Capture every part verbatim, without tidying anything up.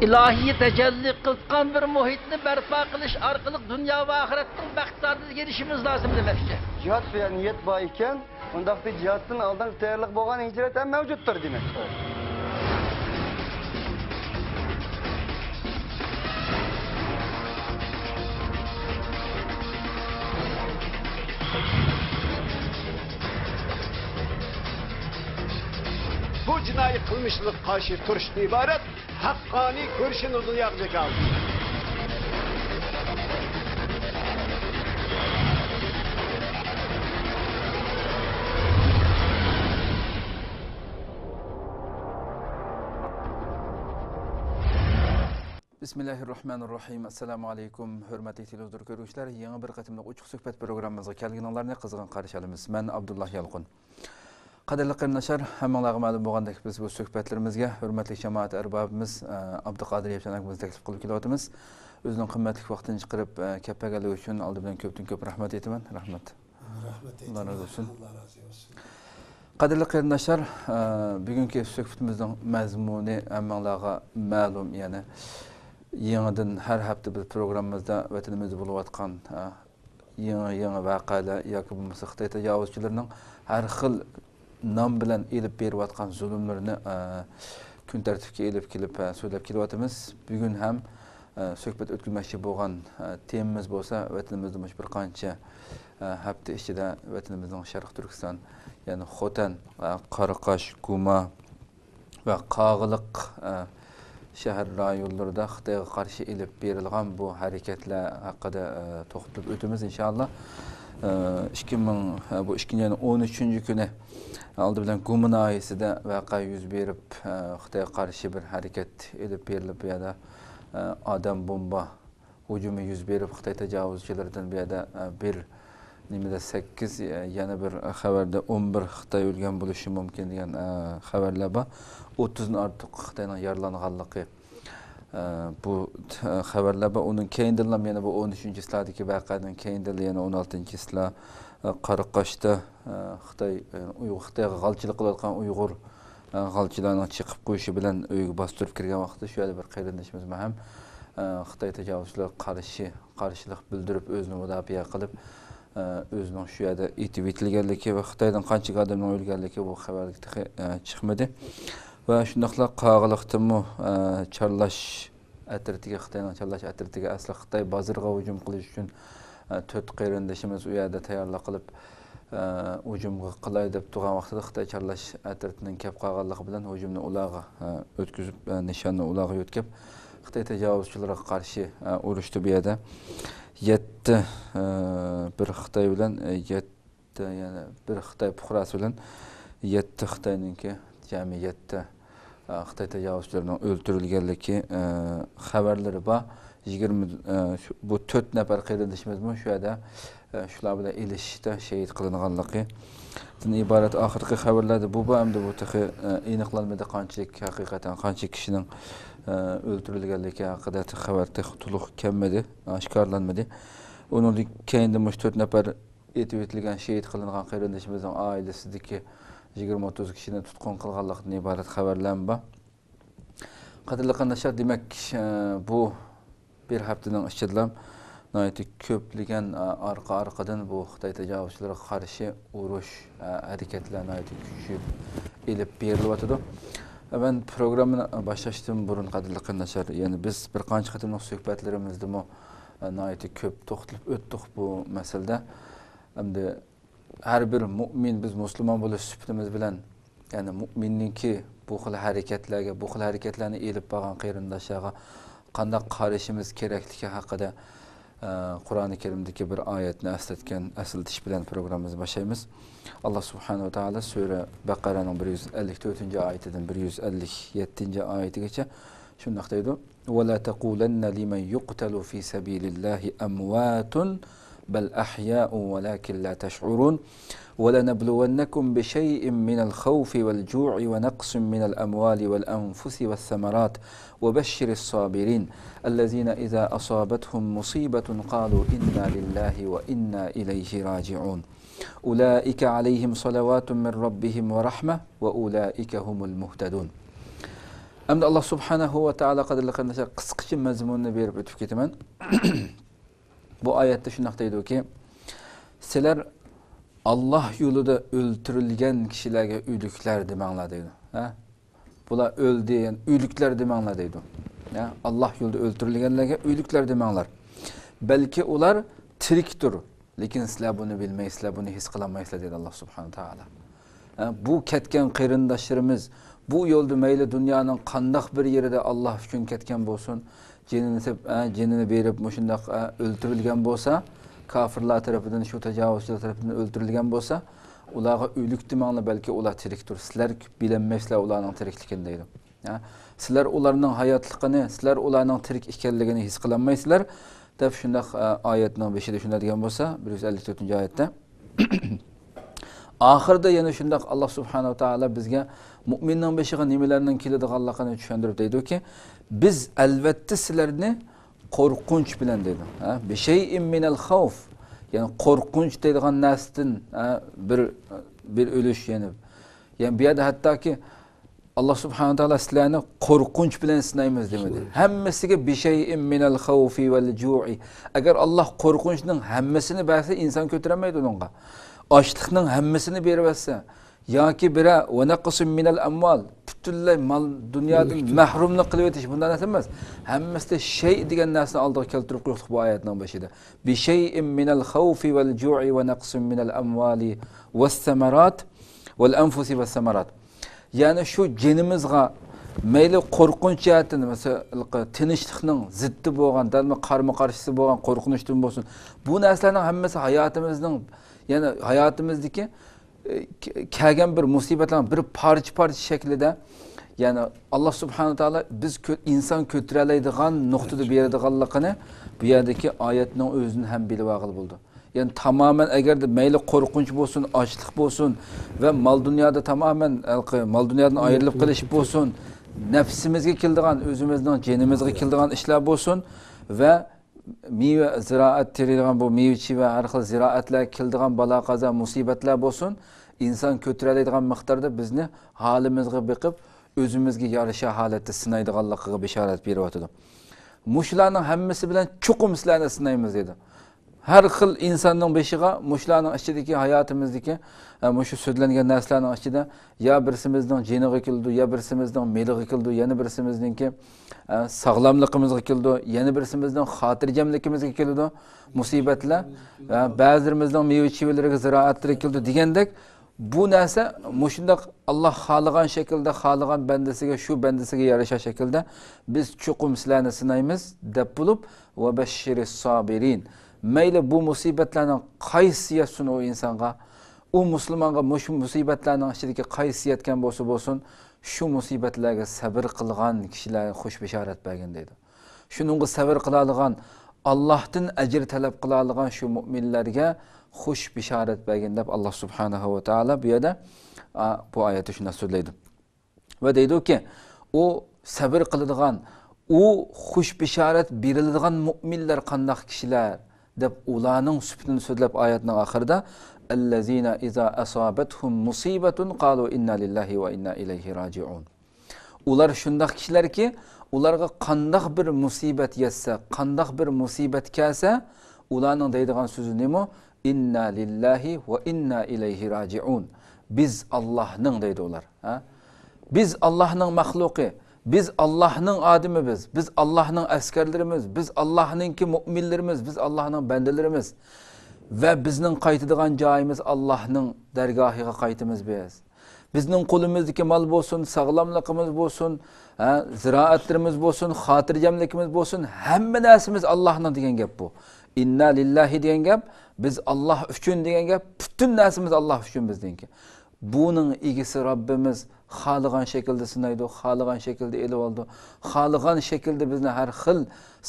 ئىلاھىي تەجەللى قىلغان بىر مۇھىتنى بەرپا قىلىش ئارقىلىق دۇنيا ۋە ئاخىرەتنىڭ بەختىيارلىقىغا ئېرىشىشىمىز لازىم دېمەكچى. جىھاد بىلەن نىيەت بار ئىكەن، ئۇنداقتا جىھادتىن ئالدىنقى تەييارلىق بولغان ھىجرەت ھەم مەۋجۇتتۇر دېمەك. بۇ جىنايى قىلمىشلىققا قارشى تۇرۇشتىن ئىبارەت ھەققانىي كۈرىشىنى دۇنياغا جاكارلىدى. بىسمىللاھىررەھمانىررەھىم. ئەسسالامۇ ئەلەيكۇم، ھۆرمەتلىك تېلېۋىزور كۆرگۈچىلەر، يېڭى بىر قېتىملىق ئوچۇق سۆھبەت پروگراممىمىزغا كەلگىنىڭلارنى قىزغىن قارشى ئالىمىز. مەن ئابدۇللا يالقۇن. قەدىرلىك قېرىنداشلار، ھەممىڭلارغا مەلۇم بولغاندەك، بىز بۇ سۆھبەتلىرىمىزگە ھۆرمەتلىك جامائەت ئەربابىمىز، ئە، ئابدۇقادىر ياپچان ئاكىمىزنى تەكلىپ قىلىپ كېلىۋاتىمىز. ئۆزىنىڭ قىممەتلىك ۋاقتىنى چىقىرىپ، ئە، كەپ بەرگەنلىكى ئۈچۈن ئالدى بىلەن كۆپتىن كۆپ رەھمەت ئېيتىمەن. رەھمەت. رەھمەت ئېيتىمەن. ئاللا رازى بولسۇن. ئاللا رازى بولسۇن. قەدىرلىك قېرىنداشلار، ئە، بۈگۈنكى سۆھبىتىمىزنىڭ مەزمۇنى ھەممىڭلارغا مەلۇم، يەنى يېڭىدىن ھەر ھەپتە بىز پروگراممىمىزدا ۋەتىنىمىزدە بولۇۋاتقان، ئە، يېڭى، يېڭى ۋەقەلەر ياكى بولمىسا خىتاي تاجاۋۇزچىلىرىنىڭ ھەر خىل نام بىلەن ئېلىپ بېرىۋاتقان زۇلۇملىرىنى، ئە، كۈن تەرتىپكە ئېلىپ كېلىپ، ئە، سۆزلەپ كېلىۋاتىمىز. بۈگۈن ھەم، ئە، سۆھبەت ئۆتكۈزمەكچى بولغان، ئە، تېمىمىز بولسا ۋەتىنىمىزدە مۇشۇ بىر قانچە، ئە، ھەپتە ئىچىدە ۋەتىنىمىزنىڭ شەرقىي تۈركىستان، يەنى خوتەن، ئە، قاراقاش، گۇما، ۋە قاغىلىق، ئە، شەھەر رايونلىرىدا خىتايغا قارشى ئېلىپ بېرىلغان بۇ ھەرىكەتلەر ھەققىدە، ئە، توختىلىپ ئۆتىمىز، ئىنشائاللا. ئە، ئىككى مىڭ، ئە، بۇ ئىككىنچى ئاينىڭ ئون ئۈچىنچى كۈنى ئالدى بىلەن گۇما ناھىيەسىدە ۋەقە يۈز بېرىپ، ئە، خىتايغا قارشى بىر ھەرىكەت ئېلىپ بېرىلىپ، بۇ يەردە، ئە، ئادەم بومبا ھۇجۇمى يۈز بېرىپ، خىتاي تاجاۋۇزچىلىرىدىن بۇ يەردە، ئە، بىر نېمىدە سەككىز، ئە، يەنە بىر خەۋەردە ئون بىر خىتاي ئۆلگەن بولۇشى مۇمكىن دېگەن، ئە، خەۋەرلەر بار. ئوتتۇزدىن ئارتۇق خىتاينىڭ يارىلانغانلىقى، ئە، بۇ، ئە، خەۋەرلەر بار. ئۇنىڭ كەينىدىنلا يەنە بۇ ئون ئۈچىنچى چىسلادىكى ۋەقەدىن كەينىدىنلا يەنە ئون ئالتىنچى چىسلا، ئە، قاراقاشتا، ئە، خىتاي، ئە، ئۇيغۇر، خىتايغا غالچىلىق قىلىۋاتقان ئۇيغۇر ئە، غالچىلارنىڭ چېقىپ قويۇشى بىلەن ئۆيگە باستۇرۇپ كىرگەن ۋاقتىدا شۇ يەردە بىر قېرىندىشىمىزمۇ ھەم، ئە، خىتاي تاجاۋۇزچىلىرىغا قارشى قارشىلىق بىلدۈرۈپ، ئۆزىنى مۇداپىئە قىلىپ، ئە، ئۆزىنىڭ شۇ يەردە ئېتىۋېتىلگەنلىكى ۋە خىتايدىن قانچىلىك ئادەمنىڭ ئۆلگەنلىكى بۇ خەۋەرگە تېخى، ئە، چىقمىدى. ۋە شۇنداقلا قاغىلىقتىمۇ، ئە، چارلاش ئەترىتىگە، خىتاينىڭ چارلاش ئەترىتىگە ئەسلى خىتاي بازىرىغا ھۇجۇم قىلىش ئۈچۈن، ئە، تۆت قېرىندىشىمىز ئۇ يەردە تەييارلىق قىلىپ، ئە، ھۇجۇمغا قىلاي دەپ تۇرغان ۋاقتىدا خىتاي چارلاش ئەترىتىنىڭ كەپ قالغانلىقى بىلەن ھۇجۇمنى ئۇلارغا، ئە، ئۆتكۈزۈپ، ئە، نىشاننى ئۇلارغا يۆتكەپ، خىتاي تاجاۋۇزچىلىرىغا قارشى، ئە، ئۇرۇشتا بۇ يەردە يەتتە، ئە، بىر خىتاي بىلەن، ئە، يەتتە، يەنە بىر خىتاي پۇقراسى بىلەن يەتتە خىتاينىڭكى، جەمئىي يەتتە، ئە، خىتاي تاجاۋۇزچىلىرىنىڭ ئۆلتۈرۈلگەنلىكى، ئە، خەۋەرلىرى بار. يىگىرمە، ئە، شۇ، بۇ تۆت نەپەر قېرىندىشىمىزمۇ شۇ يەردە، ئە، شۇلار بىلەن ئېلىشىشتا شېھىت قىلىنغانلىقى دىن ئىبارەت ئاخىرقى خەۋەرلەردە بۇ بار. ئەمدى بۇ تېخى، ئە، ئېنىقلانمىدى، قانچىلىك ھەقىقەتەن قانچە كىشىنىڭ، ئە، ئۆلتۈرۈلگەنلىكى ھەققىدە خەۋەر تېخى تولۇق كەلمىدى، ئاشكارىلانمىدى. ئۇنىڭدىن كېيىندە مۇشۇ تۆت نەپەر ئېتىۋېتىلگەن، شېھىت قىلىنغان قېرىندىشىمىزنىڭ ئائىلىسىدىكى يىگىرمە ئوتتۇز كىشىنى تۇتقۇن قىلغانلىقتىن ئىبارەت خەۋەرلەرمۇ بار. قەدىرلىك قېرىنداشلار، دېمەك، ئە، بۇ بىر ھەپتىنىڭ ئىچىدىلا ناھايىتى كۆپلىگەن، ئە، ئارقا-ئارقىدىن بۇ خىتاي تاجاۋۇزچىلىرىغا قارشى ئۇرۇش، ئە، ھەرىكەتلەر ناھايىتى كۈچىيىپ ئېلىپ بېرىلىۋاتىدۇ. مەن پروگراممىنى باشلاشتىن بۇرۇن، قەدىرلىك قېرىنداشلار، يەنى بىز بىر قانچە قېتىملىق سۆھبەتلىرىمىزدىمۇ، ئە، ناھايىتى كۆپ توختىلىپ ئۆتتۇق بۇ مەسىلىدە. ئەمدى ھەر بىر مۇئمىن، بىز مۇسۇلمان بولۇش سۈپىتىمىز بىلەن، يەنى مۇئمىننىڭكى بۇ خىل ھەرىكەتلەرگە، بۇ خىل ھەرىكەتلەرنى ئېلىپ بارغان قېرىنداشلارغا قانداق قارىشىمىز كېرەكلىكى ھەققىدە، ئە، قۇرئانى كەرىمدىكى بىر ئايەتنى ئەسلەتكەن، ئەسلىتىش بىلەن پروگراممىمىزنى باشلايمىز. ئاللا سۇبھانەھۇ ۋە تائالا سۈرە بەقەرەنىڭ بىر يۈز ئەللىك تۆتىنچى ئايىتىدىن بىر يۈز ئەللىك يەتتىنچى ئايىتىگىچە شۇنداق دەيدۇ. ولا تقولن لمن يقتل في سبيل الله أموات بل أحياء ولكن لا تشعرون ولنبلونكم بشيء من الخوف والجوع ونقص من الأموال والأنفس والثمرات وبشر الصابرين الذين إذا أصابتهم مصيبة قالوا إنا لله وإنا إليه راجعون أولئك عليهم صلوات من ربهم ورحمة وأولئك هم المهتدون. ئەمدى ئاللا سۇبھانەھۇ ۋە تائالا، قەدىرلىك قېرىنداشلار، قىسقىچە مەزمۇننى بېرىپ ئۆتۈپ كېتىمەن. بۇ ئايەتتە شۇنداق دەيدۇكى، سىلەر ئاللا يولىدا ئۆلتۈرۈلگەن كىشىلەرگە ئۆلۈكلەر دېمەڭلار دەيدۇ. ھە؟ بۇلار ئۆلدى، يەنى ئۆلۈكلەر دېمەڭلار دەيدۇ. ھە؟ ئاللا يولىدا ئۆلتۈرۈلگەنلەرگە ئۆلۈكلەر دېمەڭلار. بەلكى ئۇلار تىرىكتۇر. لېكىن سىلەر بۇنى بىلمەيسىلەر، بۇنى ھېس قىلالمايسىلەر، دەيدۇ ئاللا سۇبھانەھۇ ۋە تائالا. ھە، بۇ كەتكەن قېرىنداشلىرىمىز، بۇ يولدا مەيلى دۇنيانىڭ قانداق بىر يېرىدە ئاللا ئۈچۈن كەتكەن بولسۇن، جېنىنى سېپ-، ھە، جېنىنى بېرىپ مۇشۇنداق، ھە، ئۆلتۈرۈلگەن بولسا، كاپىرلار تەرىپىدىن، شۇ تاجاۋۇزچىلار تەرىپىدىن ئۆلتۈرۈلگەن بولسا، ئۇلارغا ئۆلۈك دېمەڭلار، بەلكى ئۇلار تىرىكتۇر. سىلەر بىلەلمەيسىلەر ئۇلارنىڭ تىرىكلىكىنى، دەيدۇ. ھە، سىلەر ئۇلارنىڭ ھاياتلىقىنى، سىلەر ئۇلارنىڭ تىرىك ئىكەنلىكىنى ھېس قىلالمايسىلەر، دەپ شۇنداق، ئە، ئايەتنىڭ بېشىدا شۇنداق دېگەن بولسا، بىر يۈز ئەللىك تۆتىنچى ئايەتتە. ئاخىرىدا يەنە شۇنداق ئاللا سۇبھانەھۇ ۋە تائالا بىزگە مۇئمىننىڭ بېشىغا نېمىلەرنىڭ كېلىدىغانلىقىنى چۈشەندۈرۈپ دەيدۇكى، بىز ئەلۋەتتە سىلەرنى قورقۇنچ بىلەن دەيدۇ. ھە؟ بىشەيئىن مىنەل خەۋف. يەنى قورقۇنچ دەيدىغان نەرسىدىن، ھە، بىر، بىر ئۈلۈش يەنى. يەنى بۇ يەردە ھەتتاكى ئاللا سۇبھانەھۇ ۋە تائالا سىلەرنى قورقۇنچ بىلەن سىنايمىز دېمىدى. ھەممىسىگە بىشەيئىن مىنەل خەۋفى ۋەل جۇئى. ئەگەر ئاللا قورقۇنچنىڭ ھەممىسىنى بەرسە، ئىنسان كۆتۈرەلمەيدۇ ئۇنىڭغا. ئاچلىقنىڭ ھەممىسىنى بېرىۋەتسە، ياكى بىرە، ۋە نەقسىن مىنەل ئەمۋال، پۈتۈنلەي مال دۇنيادىن مەھرۇملۇق قىلىۋېتىش، بۇنداق نەرسە ئەمەس. ھەممىسىدە شەيئ دېگەن نەرسىنى ئالدىغا كەلتۈرۈپ قويۇقلۇق بۇ ئايەتنىڭ بېشىدا. بىشەيئىن مىنەل خەۋفى ۋەل جۇئى ۋە نەقسىن مىنەل ئەمۋالى ۋەسسەمەرات ۋەل ئەنفۇسى ۋەسسەمەرات. يەنى شۇ جېنىمىزغا مەيلى قورقۇنچ جەھەتتىن، مەسىلەن، تىنچلىقنىڭ زىددى بولغان، دەلمۇ قارىمۇ قارشىسى بولغان قورقۇنچتىن بولسۇن. بۇ نەرسىلەرنىڭ ھەممىسى ھاياتىمىزنىڭ، يەنى ھاياتىمىزدىكى، ئە، كە-، كەلگەن بىر مۇسىبەتلەرنىڭ بىر پارچە-پارچە شەكلىدە، يەنى ئاللا سۇبھانەھۇ ۋە تائالا بىز كۆ-، ئىنسان كۆتۈرەلەيدىغان نۇقتىدا بېرىدىغانلىقىنى بۇ يەردىكى ئايەتنىڭ ئۆزىدىن ھەم بىلىۋالغىلى بولىدۇ. يەنى تامامەن ئەگەردە مەيلى قورقۇنچ بولسۇن، ئاچلىق بولسۇن ۋە مال دۇنيادا تامامەن، ھېلىقى مال دۇنيادىن ئايرىلىپ قېلىش بولسۇن، نەپسىمىزگە كېلىدىغان، ئۆزىمىزنىڭ جېنىمىزغا كېلىدىغان ئىشلار بولسۇن ۋە مېۋە، زىرائەت تېرىيدىغان بۇ مېۋە-چېۋە، ھەر خىل زىرائەتلەرگە كېلىدىغان بالا-قازا، مۇسىبەتلەر بولسۇن، ئىنسان كۆتۈرەلەيدىغان مىقداردا بىزنى ھالىمىزغا بېقىپ، ئۆزىمىزگە يارىشا ھالەتتە سىنايدىغانلىقىغا بېشارەت بېرىۋاتىدۇ. مۇشۇلارنىڭ ھەممىسى بىلەن چوقۇم سىلەرنى سىنايمىز، دەيدۇ. ھەر خىل ئىنساننىڭ بېشىغا مۇشۇلارنىڭ ئىچىدىكى ھاياتىمىزدىكى، ئە، مۇشۇ سۆزلەنگەن نەرسىلەرنىڭ ئىچىدە يا بىرسىمىزنىڭ جېنىغا كېلىدۇ، يا بىرسىمىزنىڭ مېلىغا كېلىدۇ، يەنە بىرسىمىزنىڭكى، ئە، ساغلاملىقىمىزغا كېلىدۇ، يەنە بىرسىمىزنىڭ خاتىرجەملىكىمىزگە كېلىدۇ مۇسىبەتلەر. ئە، بەزىلىرىمىزنىڭ مېۋە-چېۋىلىرىگە، زىرائەتلىرىگە كېلىدۇ دېگەندەك، بۇ نەرسە مۇشۇنداق ئاللا خالىغان شەكىلدە، خالىغان بەندىسىگە، شۇ بەندىسىگە يارىشا شەكىلدە بىز چوقۇم سىلەرنى سىنايمىز، دەپ بولۇپ، ۋە بەششىرىس سابىرىن. مەيلى بۇ مۇسىبەتلەرنىڭ قايسىسى يەتسۇن ئۇ ئىنسانغا، ئۇ مۇسۇلمانغا مۇشۇ مۇسىبەتلەرنىڭ ئىچىدىكى قايسىسى يەتكەن بولسا بولسۇن، شۇ مۇسىبەتلەرگە سەۋر قىلغان كىشىلەرگە خۇش بېشارەت بەرگىن، دەيدۇ. شۇنىڭغا سەۋر قىلالىغان، ئاللاھتىن ئەجىر تەلەپ قىلالىغان شۇ مۇئمىنلەرگە خۇش بېشارەت بەرگىن، دەپ ئاللا سۇبھانەھۇ ۋە تائالا بۇ يەردە، ئا، بۇ ئايەتتە شۇنداق سۆزلەيدۇ. ۋە دەيدۇكى، ئۇ سەۋر قىلىدىغان، ئۇ خۇش بېشارەت بېرىلىدىغان مۇئمىنلەر قانداق كىشىلەر؟ دەپ ئۇلارنىڭ سۈپىتىنى سۆزلەپ ئايەتنىڭ ئاخىرىدا، ئەللەزىنە ئىزا ئەسابەتھۇم مۇسىبەتۇن قالۇ ئىننا لىللاھى ۋە ئىننا ئىلەيھى راجىئۇن. ئۇلار شۇنداق كىشىلەركى، ئۇلارغا قانداق بىر مۇسىبەت يەتسە، قانداق بىر مۇسىبەت كەلسە، ئۇلارنىڭ دەيدىغان سۆزى نېمە؟ ئىننا لىللاھى ۋە ئىننا ئىلەيھى راجىئۇن. بىز ئاللاھنىڭ، دەيدۇ ئۇلار. ھە؟ بىز ئاللاھنىڭ مەخلۇقى، بىز ئاللاھنىڭ ئادىمى بىز، بىز ئاللاھنىڭ ئەسكەرلىرىمىز، بىز ئاللاھنىڭكى مۇئمىنلىرىمىز، بىز ئاللاھنىڭ بەندىلىرىمىز. ۋە بىزنىڭ قايتىدىغان جايىمىز ئاللاھنىڭ دەرگاھىغا قايتىمىز بىز. بىزنىڭ قولىمىزدىكى مال بولسۇن، ساغلاملىقىمىز بولسۇن، ھە، زىرائەتلىرىمىز بولسۇن، خاتىرجەملىكىمىز بولسۇن، ھەممە نەرسىمىز ئاللاھنىڭ دېگەن گەپ بۇ. ئىننا لىللاھى دېگەن گەپ، بىز ئاللاھ ئۈچۈن دېگەن گەپ، پۈتۈن نەرسىمىز ئاللاھ ئۈچۈن بىزنىڭكى. بۇنىڭ ئىگىسى رەببىمىز خالىغان شەكىلدە سىنايدۇ، خالىغان شەكىلدە ئېلىۋالىدۇ. خالىغان شەكىلدە بىزنى ھەر خىل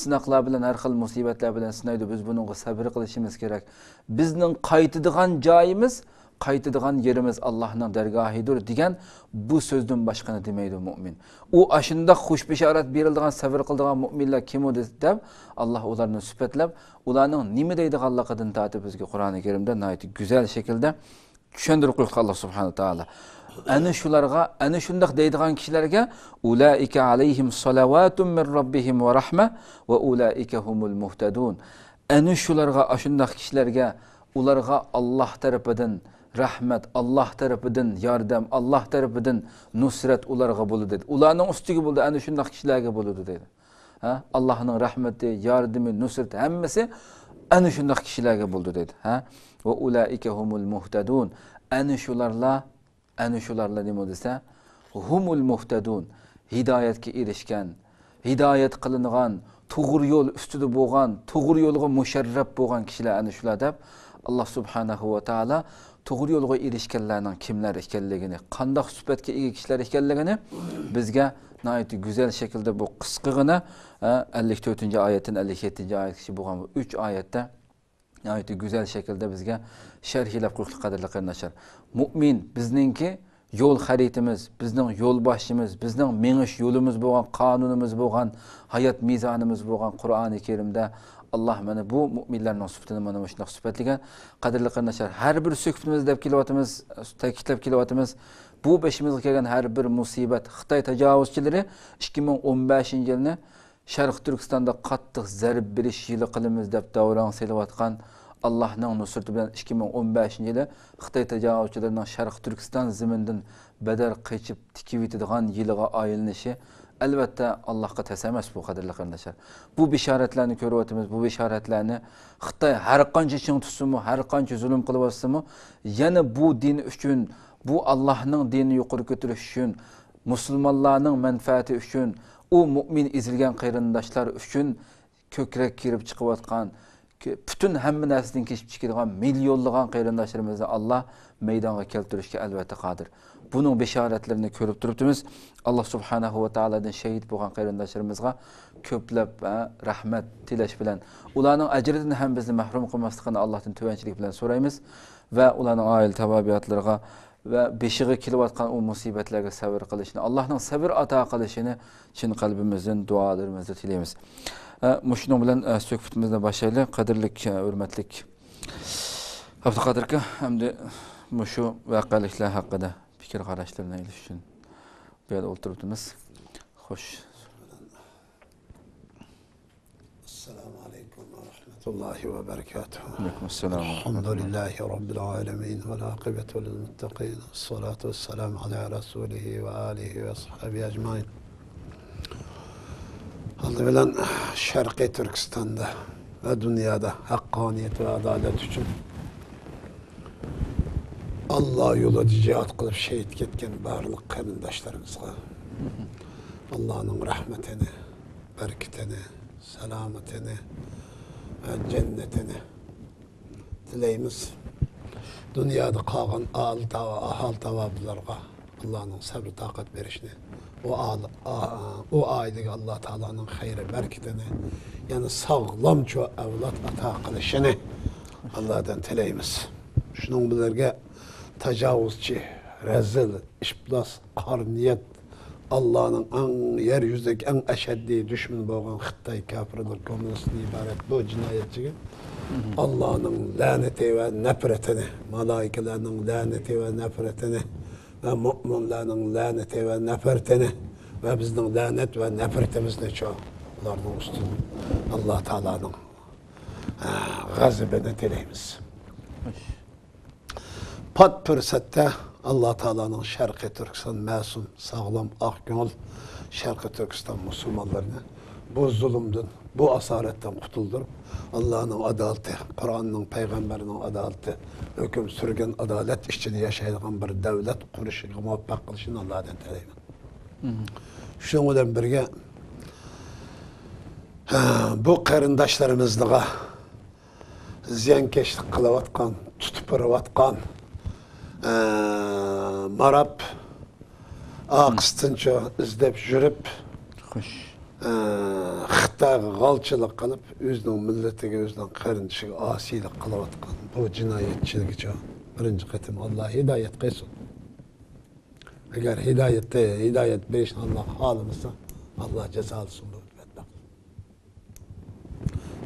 سىناقلار بىلەن، ھەر خىل مۇسىبەتلەر بىلەن سىنايدۇ. بىز بۇنىڭغا سەۋر قىلىشىمىز كېرەك. بىزنىڭ قايتىدىغان جايىمىز، قايتىدىغان يېرىمىز ئاللاھنىڭ دەرگاھىدۇر دېگەن بۇ سۆزدىن باشقىنى دېمەيدۇ مۇئمىن. ئۇ ئاشۇنداق خۇش بېشارەت بېرىلىدىغان، سەۋر قىلىدىغان مۇئمىنلەر كىم ئۇ دەپ، ئاللاھ ئۇلارنى سۈپەتلەپ، ئۇلارنىڭ نېمە دەيدىغانلىقىدىن تارتىپ بىزگە قۇرئانى كەرىمدە ناھايىتى گۈزەل شەكىلدە چۈشەندۈرۈپ قويۇپتۇ ئاللا سۇبھانەھۇ ۋە تائالا. ئەنە شۇلارغا، ئەنە شۇنداق دەيدىغان كىشىلەرگە، ئۇلائىكە ئەلەيھىم سالاۋاتۇم مىن رەببىھىم ۋە رەھمە ۋە ئۇلائىكە ھۇمۇل مۇھتەدۇن. ئەنە شۇلارغا، ئاشۇنداق كىشىلەرگە، ئۇلارغا ئاللا تەرىپىدىن رەھمەت، ئاللا تەرىپىدىن ياردەم، ئاللا تەرىپىدىن نۇسرەت ئۇلارغا بولىدۇ دەيدۇ. ئۇلارنىڭ ئۈستىگە بولىدۇ، ئەنە شۇنداق كىشىلەرگە بولىدۇ دەيدۇ. ھە؟ ئاللانىڭ رەھمىتى، ياردىمى، نۇسرىتى ھەممىسى ئەنە شۇنداق كىشىلەرگە بولىدۇ دەيدۇ. ھە؟ ۋە ئۇلائىكە ھۇمۇل مۇھتەدۇن. ئەنە شۇلارلا، ئەنە شۇلارلا نېمە دېسە، ھۇمۇل مۇھتەدۇن. ھىدايەتكە ئېرىشكەن، ھىدايەت قىلىنغان، توغرا يول ئۈستىدە بولغان، توغرا يولغا مۇشەررەپ بولغان كىشىلەر ئەنە شۇلار دەپ، ئاللا سۇبھانەھۇ ۋە تائالا توغرا يولغا ئېرىشكەنلەرنىڭ كىملەر ئىكەنلىكىنى، قانداق سۈپەتكە ئىگە كىشىلەر ئىكەنلىكىنى بىزگە ناھايىتى گۈزەل شەكىلدە بۇ قىسقىغىنا، ئە، ئەللىك تۆتىنچى ئايەتتىن ئەللىك يەتتىنچى ئايەتكىچە بولغان بۇ ئۈچ ئايەتتە ناھايىتى گۈزەل شەكىلدە بىزگە شەرھلەپ قويۇپتۇ، قەدىرلىك قېرىنداشلار. مۇئمىن بىزنىڭكى يول خەرىتىمىز، بىزنىڭ يولباشچىمىز، بىزنىڭ مېڭىش يولىمىز بولغان، قانۇنىمىز بولغان، ھايات مىزانىمىز بولغان قۇرئانى كەرىمدە ئاللا مانا بۇ مۇئمىنلارنىڭ سۈپىتىنى مانا مۇشۇنداق سۈپەتلىگەن. قەدىرلىك قېرىنداشلار، ھەر بىر سۆھبىتىمىزدە دەپ كېلىۋاتىمىز، تەكىتلەپ كېلىۋاتىمىز. بۇ بېشىمىزغا كەلگەن ھەر بىر مۇسىبەت، خىتاي تاجاۋۇزچىلىرى ئىككى مىڭ ئون بەشىنچى يىلنى شەرقىي تۈركىستاندا قاتتىق زەربە بېرىش يىلى قىلىمىز دەپ داۋراڭ سېلىۋاتقان، ئاللانىڭ نۇسرىتى بىلەن ئىككى مىڭ ئون بەشىنچى يىلى خىتاي تاجاۋۇزچىلىرىنىڭ شەرقىي تۈركىستان زېمىنىدىن بەدەر قېچىپ تىكىۋېتىدىغان يىلىغا ئايلىنىشى، ئەلۋەتتە، ئاللاغا تەس ئەمەس بۇ، قەدىرلىك قېرىنداشلار. بۇ بېشارەتلەرنى كۆرۈۋاتىمىز. بۇ بېشارەتلەرنى خىتاي ھەر قانچە چىڭ تۇتسىمۇ، ھەر قانچە زۇلۇم قىلىۋاتسىمۇ، يەنە بۇ دىن ئۈچۈن، بۇ ئاللاھنىڭ دىنىنى يۇقىرى كۆتۈرۈش ئۈچۈن، مۇسۇلمانلارنىڭ مەنپەئەتى ئۈچۈن، ئۇ مۇئمىن ئېزىلگەن قېرىنداشلار ئۈچۈن كۆكرەك كېرىپ چىقىۋاتقان، كۆ-، پۈتۈن ھەممە نەرسىدىن كېچىپ چىقىدىغان مىليونلىغان قېرىنداشلىرىمىزنى ئاللا مەيدانغا كەلتۈرۈشكە ئەلۋەتتە قادىر. بۇنىڭ بېشارەتلىرىنى كۆرۈپ تۇرۇپتىمىز. ئاللا سۇبھانەھۇ ۋە تائالادىن شېھىت بولغان قېرىنداشلىرىمىزغا كۆپلەپ، ھە، رەھمەت تىلەش بىلەن، ئۇلارنىڭ ئەجرىدىن ھەم بىزنى مەھرۇم قىلماسلىقىنى ئاللاھتىن تۆۋەنچىلىك بىلەن سورايمىز ۋە ئۇلارنىڭ ئائىلە تاۋابىئاتلىرىغا ۋە بېشىغا كېلىۋاتقان ئۇ مۇسىبەتلەرگە سەۋر قىلىشىنى، ئاللاھنىڭ سەۋر ئاتا قىلىشىنى چىن قەلبىمىزدىن، دۇئالىرىمىزدا تىلەيمىز. ئە، مۇشۇنىڭ بىلەن، ئە، سۆھبىتىمىزنى باشلايلى. قەدىرلىك، ئە، ھۆرمەتلىك ئابدۇقادىر ئاكا، ئەمدى مۇشۇ ۋەقەلىكلەر ھەققىدە پىكىر قاراشلىرىنى ئېلىش ئۈچۈن بۇ يەردە ئولتۇرۇپتىمىز. خوش. السلام عليكم ورحمة الله وبركاته. وعليكم السلام. الحمد لله رب العالمين، والعاقبة للمتقين، والصلاة والسلام على رسوله وآله وصحبه أجمعين. ئالدى بىلەن شەرقىي تۈركىستاندا ۋە دۇنيادا ھەققانىيەت ۋە ئادالەت ئۈچۈن ئاللا يولىدا جىھاد قىلىپ شېھىت كەتكەن بارلىق قېرىنداشلىرىمىزغا ئاللانىڭ رەھمىتىنى، بەرىكىتىنى، سالامىتىنى ۋە جەننىتىنى تىلەيمىز. دۇنيادا قالغان ئاھال تاۋا-، ئاھال تاۋابىلارغا ئاللانىڭ سەبرى تاقەت بېرىشىنى، ئۇ ئال-، ئا-، ئۇ ئائىلىگە ئاللا تائالانىڭ خەيرى بەرىكىتىنى، يەنە ساغلامچۇ ئەۋلاد ئاتا قىلىشىنى ئاللادىن تىلەيمىز. شۇنىڭ بىلەن بىرگە تاجاۋۇزچى، رەزىل، ئىپلاس، قارا نىيەت، ئاللانىڭ ئەڭ، يەر يۈزىدىكى ئەڭ ئەشەددىي دۈشمىنى بولغان خىتاي كاپىرلىرى، كوممۇنىستتىن ئىبارەت بۇ جىنايەتچىگە ئاللانىڭ لەنىتى ۋە نەپرىتىنى، مالائىكىلەرنىڭ لەنىتى ۋە نەپرىتىنى ۋە مۆمىنلەرنىڭ لەنىتى ۋە نەپرىتىنى ۋە بىزنىڭ لەنەت ۋە نەپرىتىمىزنىچۇ ئۇلارنىڭ ئۈستىدىن ئاللا تائالانىڭ، ئە، غەزىپىنى تىلەيمىز. پات پۇرسەتتە ئاللا تائالانىڭ شەرقىي تۈركىستان مەسۇم، ساغلام، ئاق كۆڭۈل شەرقىي تۈركىستان مۇسۇلمانلىرىنى بۇ زۇلۇمدىن، بۇ ئاسارەتتىن قۇتۇلدۇرۇپ، ئاللانىڭ ئادالىتى، قۇرئاننىڭ، پەيغەمبەرنىڭ ئادالىتى، ھۆكۈم سۈرگەن ئادالەت ئىچىدە ياشايدىغان بىر دەۋلەت قۇرۇشىغا مۇۋەپپەق قىلىشىنى ئاللادىن تىلەيمەن. شۇنىڭ بىلەن بىرگە، بۇ قېرىنداشلىرىمىزغا زىيانكەشلىك قىلىۋاتقان، تۇتۇپ بېرىۋاتقان، ئە، ماراپ، ئارقىسىدىنچۇ ئىزدەپ يۈرۈپ، خوش. ئە، خىتايغا غالچىلىق قىلىپ، ئۆزىنىڭ مىللىتىگە، ئۆزىنىڭ قېرىندىشىغا ئاسىيلىق قىلىۋاتقان بۇ جىنايەتچىگىچۇ بىرىنچى قېتىم ئاللا ھىدايەت قىلسۇن. ئەگەر ھىدايەتتە، ھىدايەت بېرىشنى ئاللا خالىمىسا، ئاللا جازالىسۇن بۇ بەتبەخت.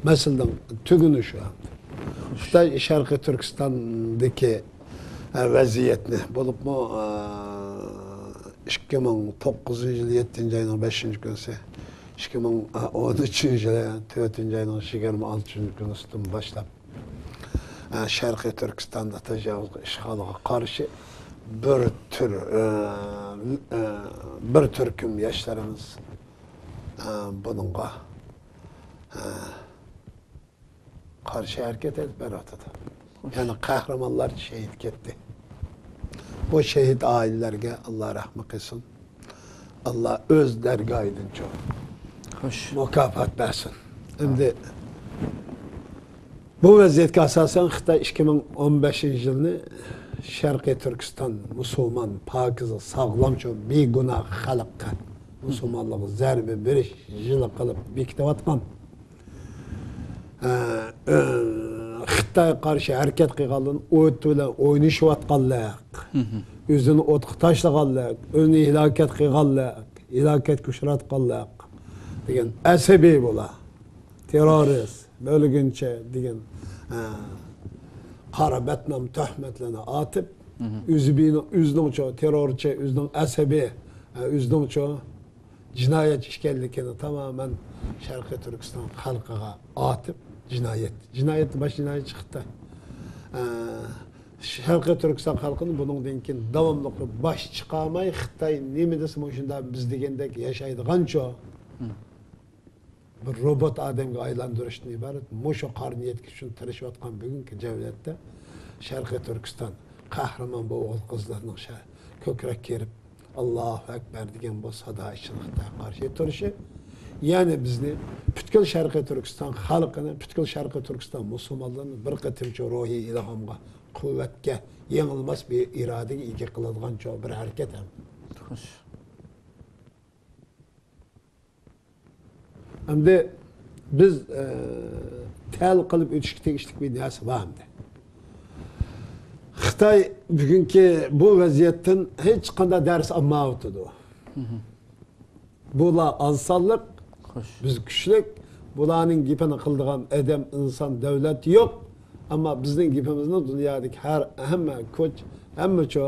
مەسىلىنىڭ تۈگۈنى شۇ. خىتاي شەرقىي تۈركىستاندىكى ھە، ۋەزىيەتنى، بولۇپمۇ، ئىككى مىڭ توققۇزىنچى يىل يەتتىنچى ئاينىڭ بەشىنچى كۈنىسى، ئىككى مىڭ ئون ئۈچىنچى يىل تۆتىنچى ئاينىڭ يىگىرمە ئالتىنچى كۈنىسىدىن باشلاپ، شەرقىي تۈركىستاندا تاجاۋۇزغا، ئىشغالغا قارشى بىر تۈر، بىر تۈركۈم ياشلىرىمىز بۇنىڭغا قارشى ھەرىكەت ئېلىپ بېرىۋاتىدۇ. يەنى قەھرىمانلار شېھىت كەتتى. بۇ شېھىت ئائىلىلەرگە ئاللا رەھمى قىلسۇن. ئاللا ئۆز دەرگاھىدىنچۇ خوش. مۇكاپات بەرسۇن. ئەمدى بۇ ۋەزىيەتكە ئاساسەن خىتاي ئىككى مىڭ ئون بەشىنچى يىلنى شەرقىي تۈركىستان مۇسۇلمان پاكىزە ساغلامچۇ بىگۇناھ خەلققە مۇسۇلمانلارغا زەربە بېرىش يىلى قىلىپ بېكىتىۋاتقان. ئە، ئە، خىتايغا قارشى ھەرىكەت قىلغانلارنى ئوت بىلەن ئوينىشىۋاتقانلىق، ئۆزىنى ئوتقا تاشلىغانلىق، ئۆزىنى ھالاكەت قىلغانلىق، ھالاكەتكە ئۇچراتقانلىق دېگەن ئەسەبىي بۇلار. تېررورىست، بۆلگۈنچى دېگەن، ئە، قارا بەتنام تۆھمەتلەرنى ئاتىپ، ئۆزى بىنىڭ، ئۆزىنىڭچۇ تېررورچى، ئۆزىنىڭ ئەسەبىي، ئە، ئۆزىنىڭچۇ جىنايەتچى ئىكەنلىكىنى تامامەن شەرقىي تۈركىستان خەلقىگە ئاتىپ جىنايەت. جىنايەتنى باش جىنايەتچى خىتاي. ئە، شەرقىي تۈركىستان خەلقىنى بۇنىڭدىن كېيىن داۋاملىق باش چىقارماي، خىتاي نېمە دېسە مۇشۇنداق بىز دېگەندەك ياشايدىغانچۇ بىر روبوت ئادەمگە ئايلاندۇرۇشتىن ئىبارەت مۇشۇ قارا نىيەتكە ئۈچۈن تىرىشىۋاتقان بۈگۈنكى جەمئىيەتتە شەرقىي تۈركىستان قەھرىمان بۇ ئوغۇل-قىزلارنىڭ شە-، كۆكرەك كېرىپ، ئاللاھۇ ئەكبەر دېگەن بۇ سادا ئىچىدە خىتايغا قارشى تۇرۇشى، يەنى بىزنى پۈتكۈل شەرقىي تۈركىستان خەلقىنى، پۈتكۈل شەرقىي تۈركىستان مۇسۇلمانلىرىنى بىر قېتىمچە روھىي ئىلھامغا، قۇۋۋەتكە، يېڭىلماس بىر ئىرادىگە ئىگە قىلىدىغان چوڭ بىر ھەرىكەت ھەم. خوش. ئەمدى بىز، ئە، تەل قىلىپ ئۆتۈشكە تېگىشلىك بىر نەرسە بار ئەمدى. خىتاي بۈگۈنكى بۇ ۋەزىيەتتىن ھېچقانداق دەرس ئالمايۋاتىدۇ. بۇلار ئاز سانلىق، خوش. بىز كۈچلۈك. بۇلارنىڭ گېپىنى قىلىدىغان ئادەم، ئىنسان، دۆلەت يوق. ئەمما بىزنىڭ گېپىمىزنى دۇنيادىكى ھەر، ھەممە كوچ-، ھەممىچۇ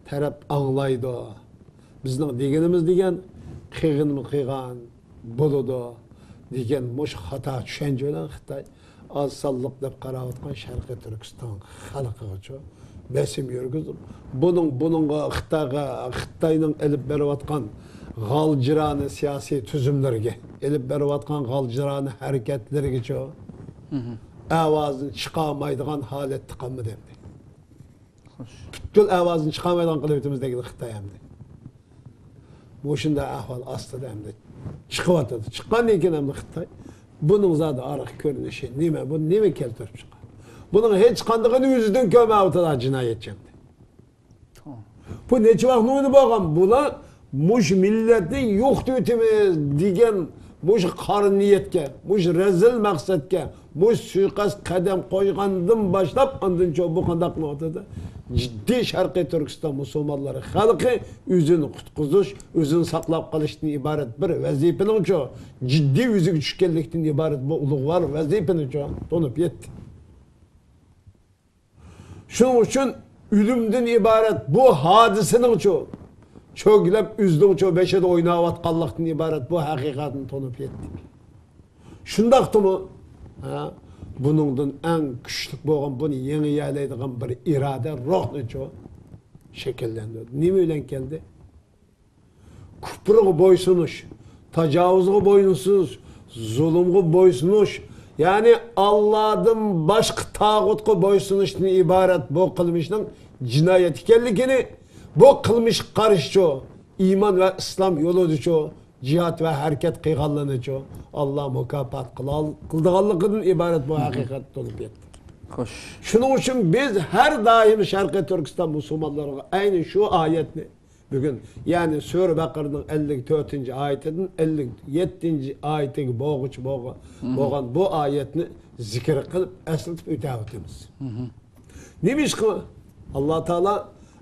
تەرەپ ئاڭلايدۇ. بىزنىڭ دېگىنىمىز دېگەن، قىلغىنىمىز قىلغان بولىدۇ دېگەن مۇشۇ خاتا چۈشەنچە بىلەن خىتاي ئاز سانلىق دەپ قاراۋاتقان شەرقىي تۈركىستان خەلقىگىچۇ بېسىم يۈرگۈزۈپ، بۇنىڭ، بۇنىڭغا خىتايغا، خىتاينىڭ ئېلىپ بېرىۋاتقان غالجىرانە سىياسىي تۈزۈملىرىگە، ئېلىپ بېرىۋاتقان غالجىرانە ھەرىكەتلىرىگىچۇ ئاۋازىنى چىقارمايدىغان ھالەتتە قالمىدى ئەمدى. پۈتكۈل ئاۋازىنى چىقارمايدىغان قىلىۋېتىمىز دېگىلى خىتاي ئەمدى. مۇشۇنداق ئەھۋال ئاستىدا ئەمدى چىقىۋاتىدۇ. چىققاندىن كېيىن ئەمدى خىتاي بۇنىڭ زادى ئارقا كۆرۈنۈشى نېمە؟ بۇ نېمە كەلتۈرۈپ چىققان؟ بۇنىڭ ھېچقاندىقىنى ئۆزىدىن كۆرمەيۋاتىدۇ جىنايەتچى ئەمدى. بۇ نەچچە ۋاقىت ئويۇنى بولغان؟ بۇلار مۇشۇ مىللەتنى يوقىتىۋېتىمىز دېگەن مۇشۇ قارا نىيەتكە، مۇشۇ رەزىل مەقسەتكە، مۇشۇ سۇيىقەست قەدەم قويغاندىن باشلاپ، ئاندىنچۇ بۇ قانداق ۋاقتىدا جىددىي شەرقىي تۈركىستان مۇسۇلمانلىرى خەلقى ئۆزىنى قۇتقۇزۇش، ئۆزىنى ساقلاپ قېلىشتىن ئىبارەت بىر ۋەزىپىنىڭچۇ جىددىي ئۆزىگە چۈشكەنلىكتىن ئىبارەت بۇ ئۇلۇغۋار ۋەزىپىنىچۇ تونۇپ يەتتى. شۇنىڭ ئۈچۈن ئۆلۈمدىن ئىبارەت بۇ ھادىسىنىڭچۇ، چۆگلەپ ئۆزىنىڭچۇ بېشىدا ئويناۋاتقانلىقتىن ئىبارەت بۇ ھەقىقەتنى تونۇپ يەتتىك. شۇنداقتىمۇ؟ ھە؟ بۇنىڭدىن ئەڭ كۈچلۈك بولغان، بۇنى يېڭىيەلەيدىغان بىر ئىرادە، روھنىچۇ شەكىللەندۈردى. نېمە بىلەن كەلدى؟ كۇپرغا بويسۇنۇش، تاجاۋۇزغا بويسۇنۇش، زۇلۇمغا بويسۇنۇش، يەنى ئاللادىن باشقا تاغۇتقا بويسۇنۇشتىن ئىبارەت بۇ قىلمىشنىڭ جىنايەت ئىكەنلىكىنى، بۇ قىلمىشقا قارشىچۇ ئىمان ۋە ئىسلام يولىدىچۇ جىھاد ۋە ھەرىكەت قىلغانلىرىنىچۇ ئاللا مۇكاپات قىلال-، قىلىدىغانلىقىدىن ئىبارەت بۇ ھەقىقەت تونۇپ يەتتى. خوش. شۇنىڭ ئۈچۈن بىز ھەر دائىم شەرقىي تۈركىستان مۇسۇلمانلىرىغا ئەينى شۇ ئايەتنى بۈگۈن، يەنى سۈرە بەقەرىنىڭ ئەللىك تۆتىنچى ئايىتىدىن ئەللىك يەتتىنچى ئايىتىگە بولغۇچە بولغا-، بولغان بۇ ئايەتنى زىكىر قىلىپ، ئەسلىتىپ ئۆتەۋاتىمىز. نېمىشقا؟ ئاللا تائالا،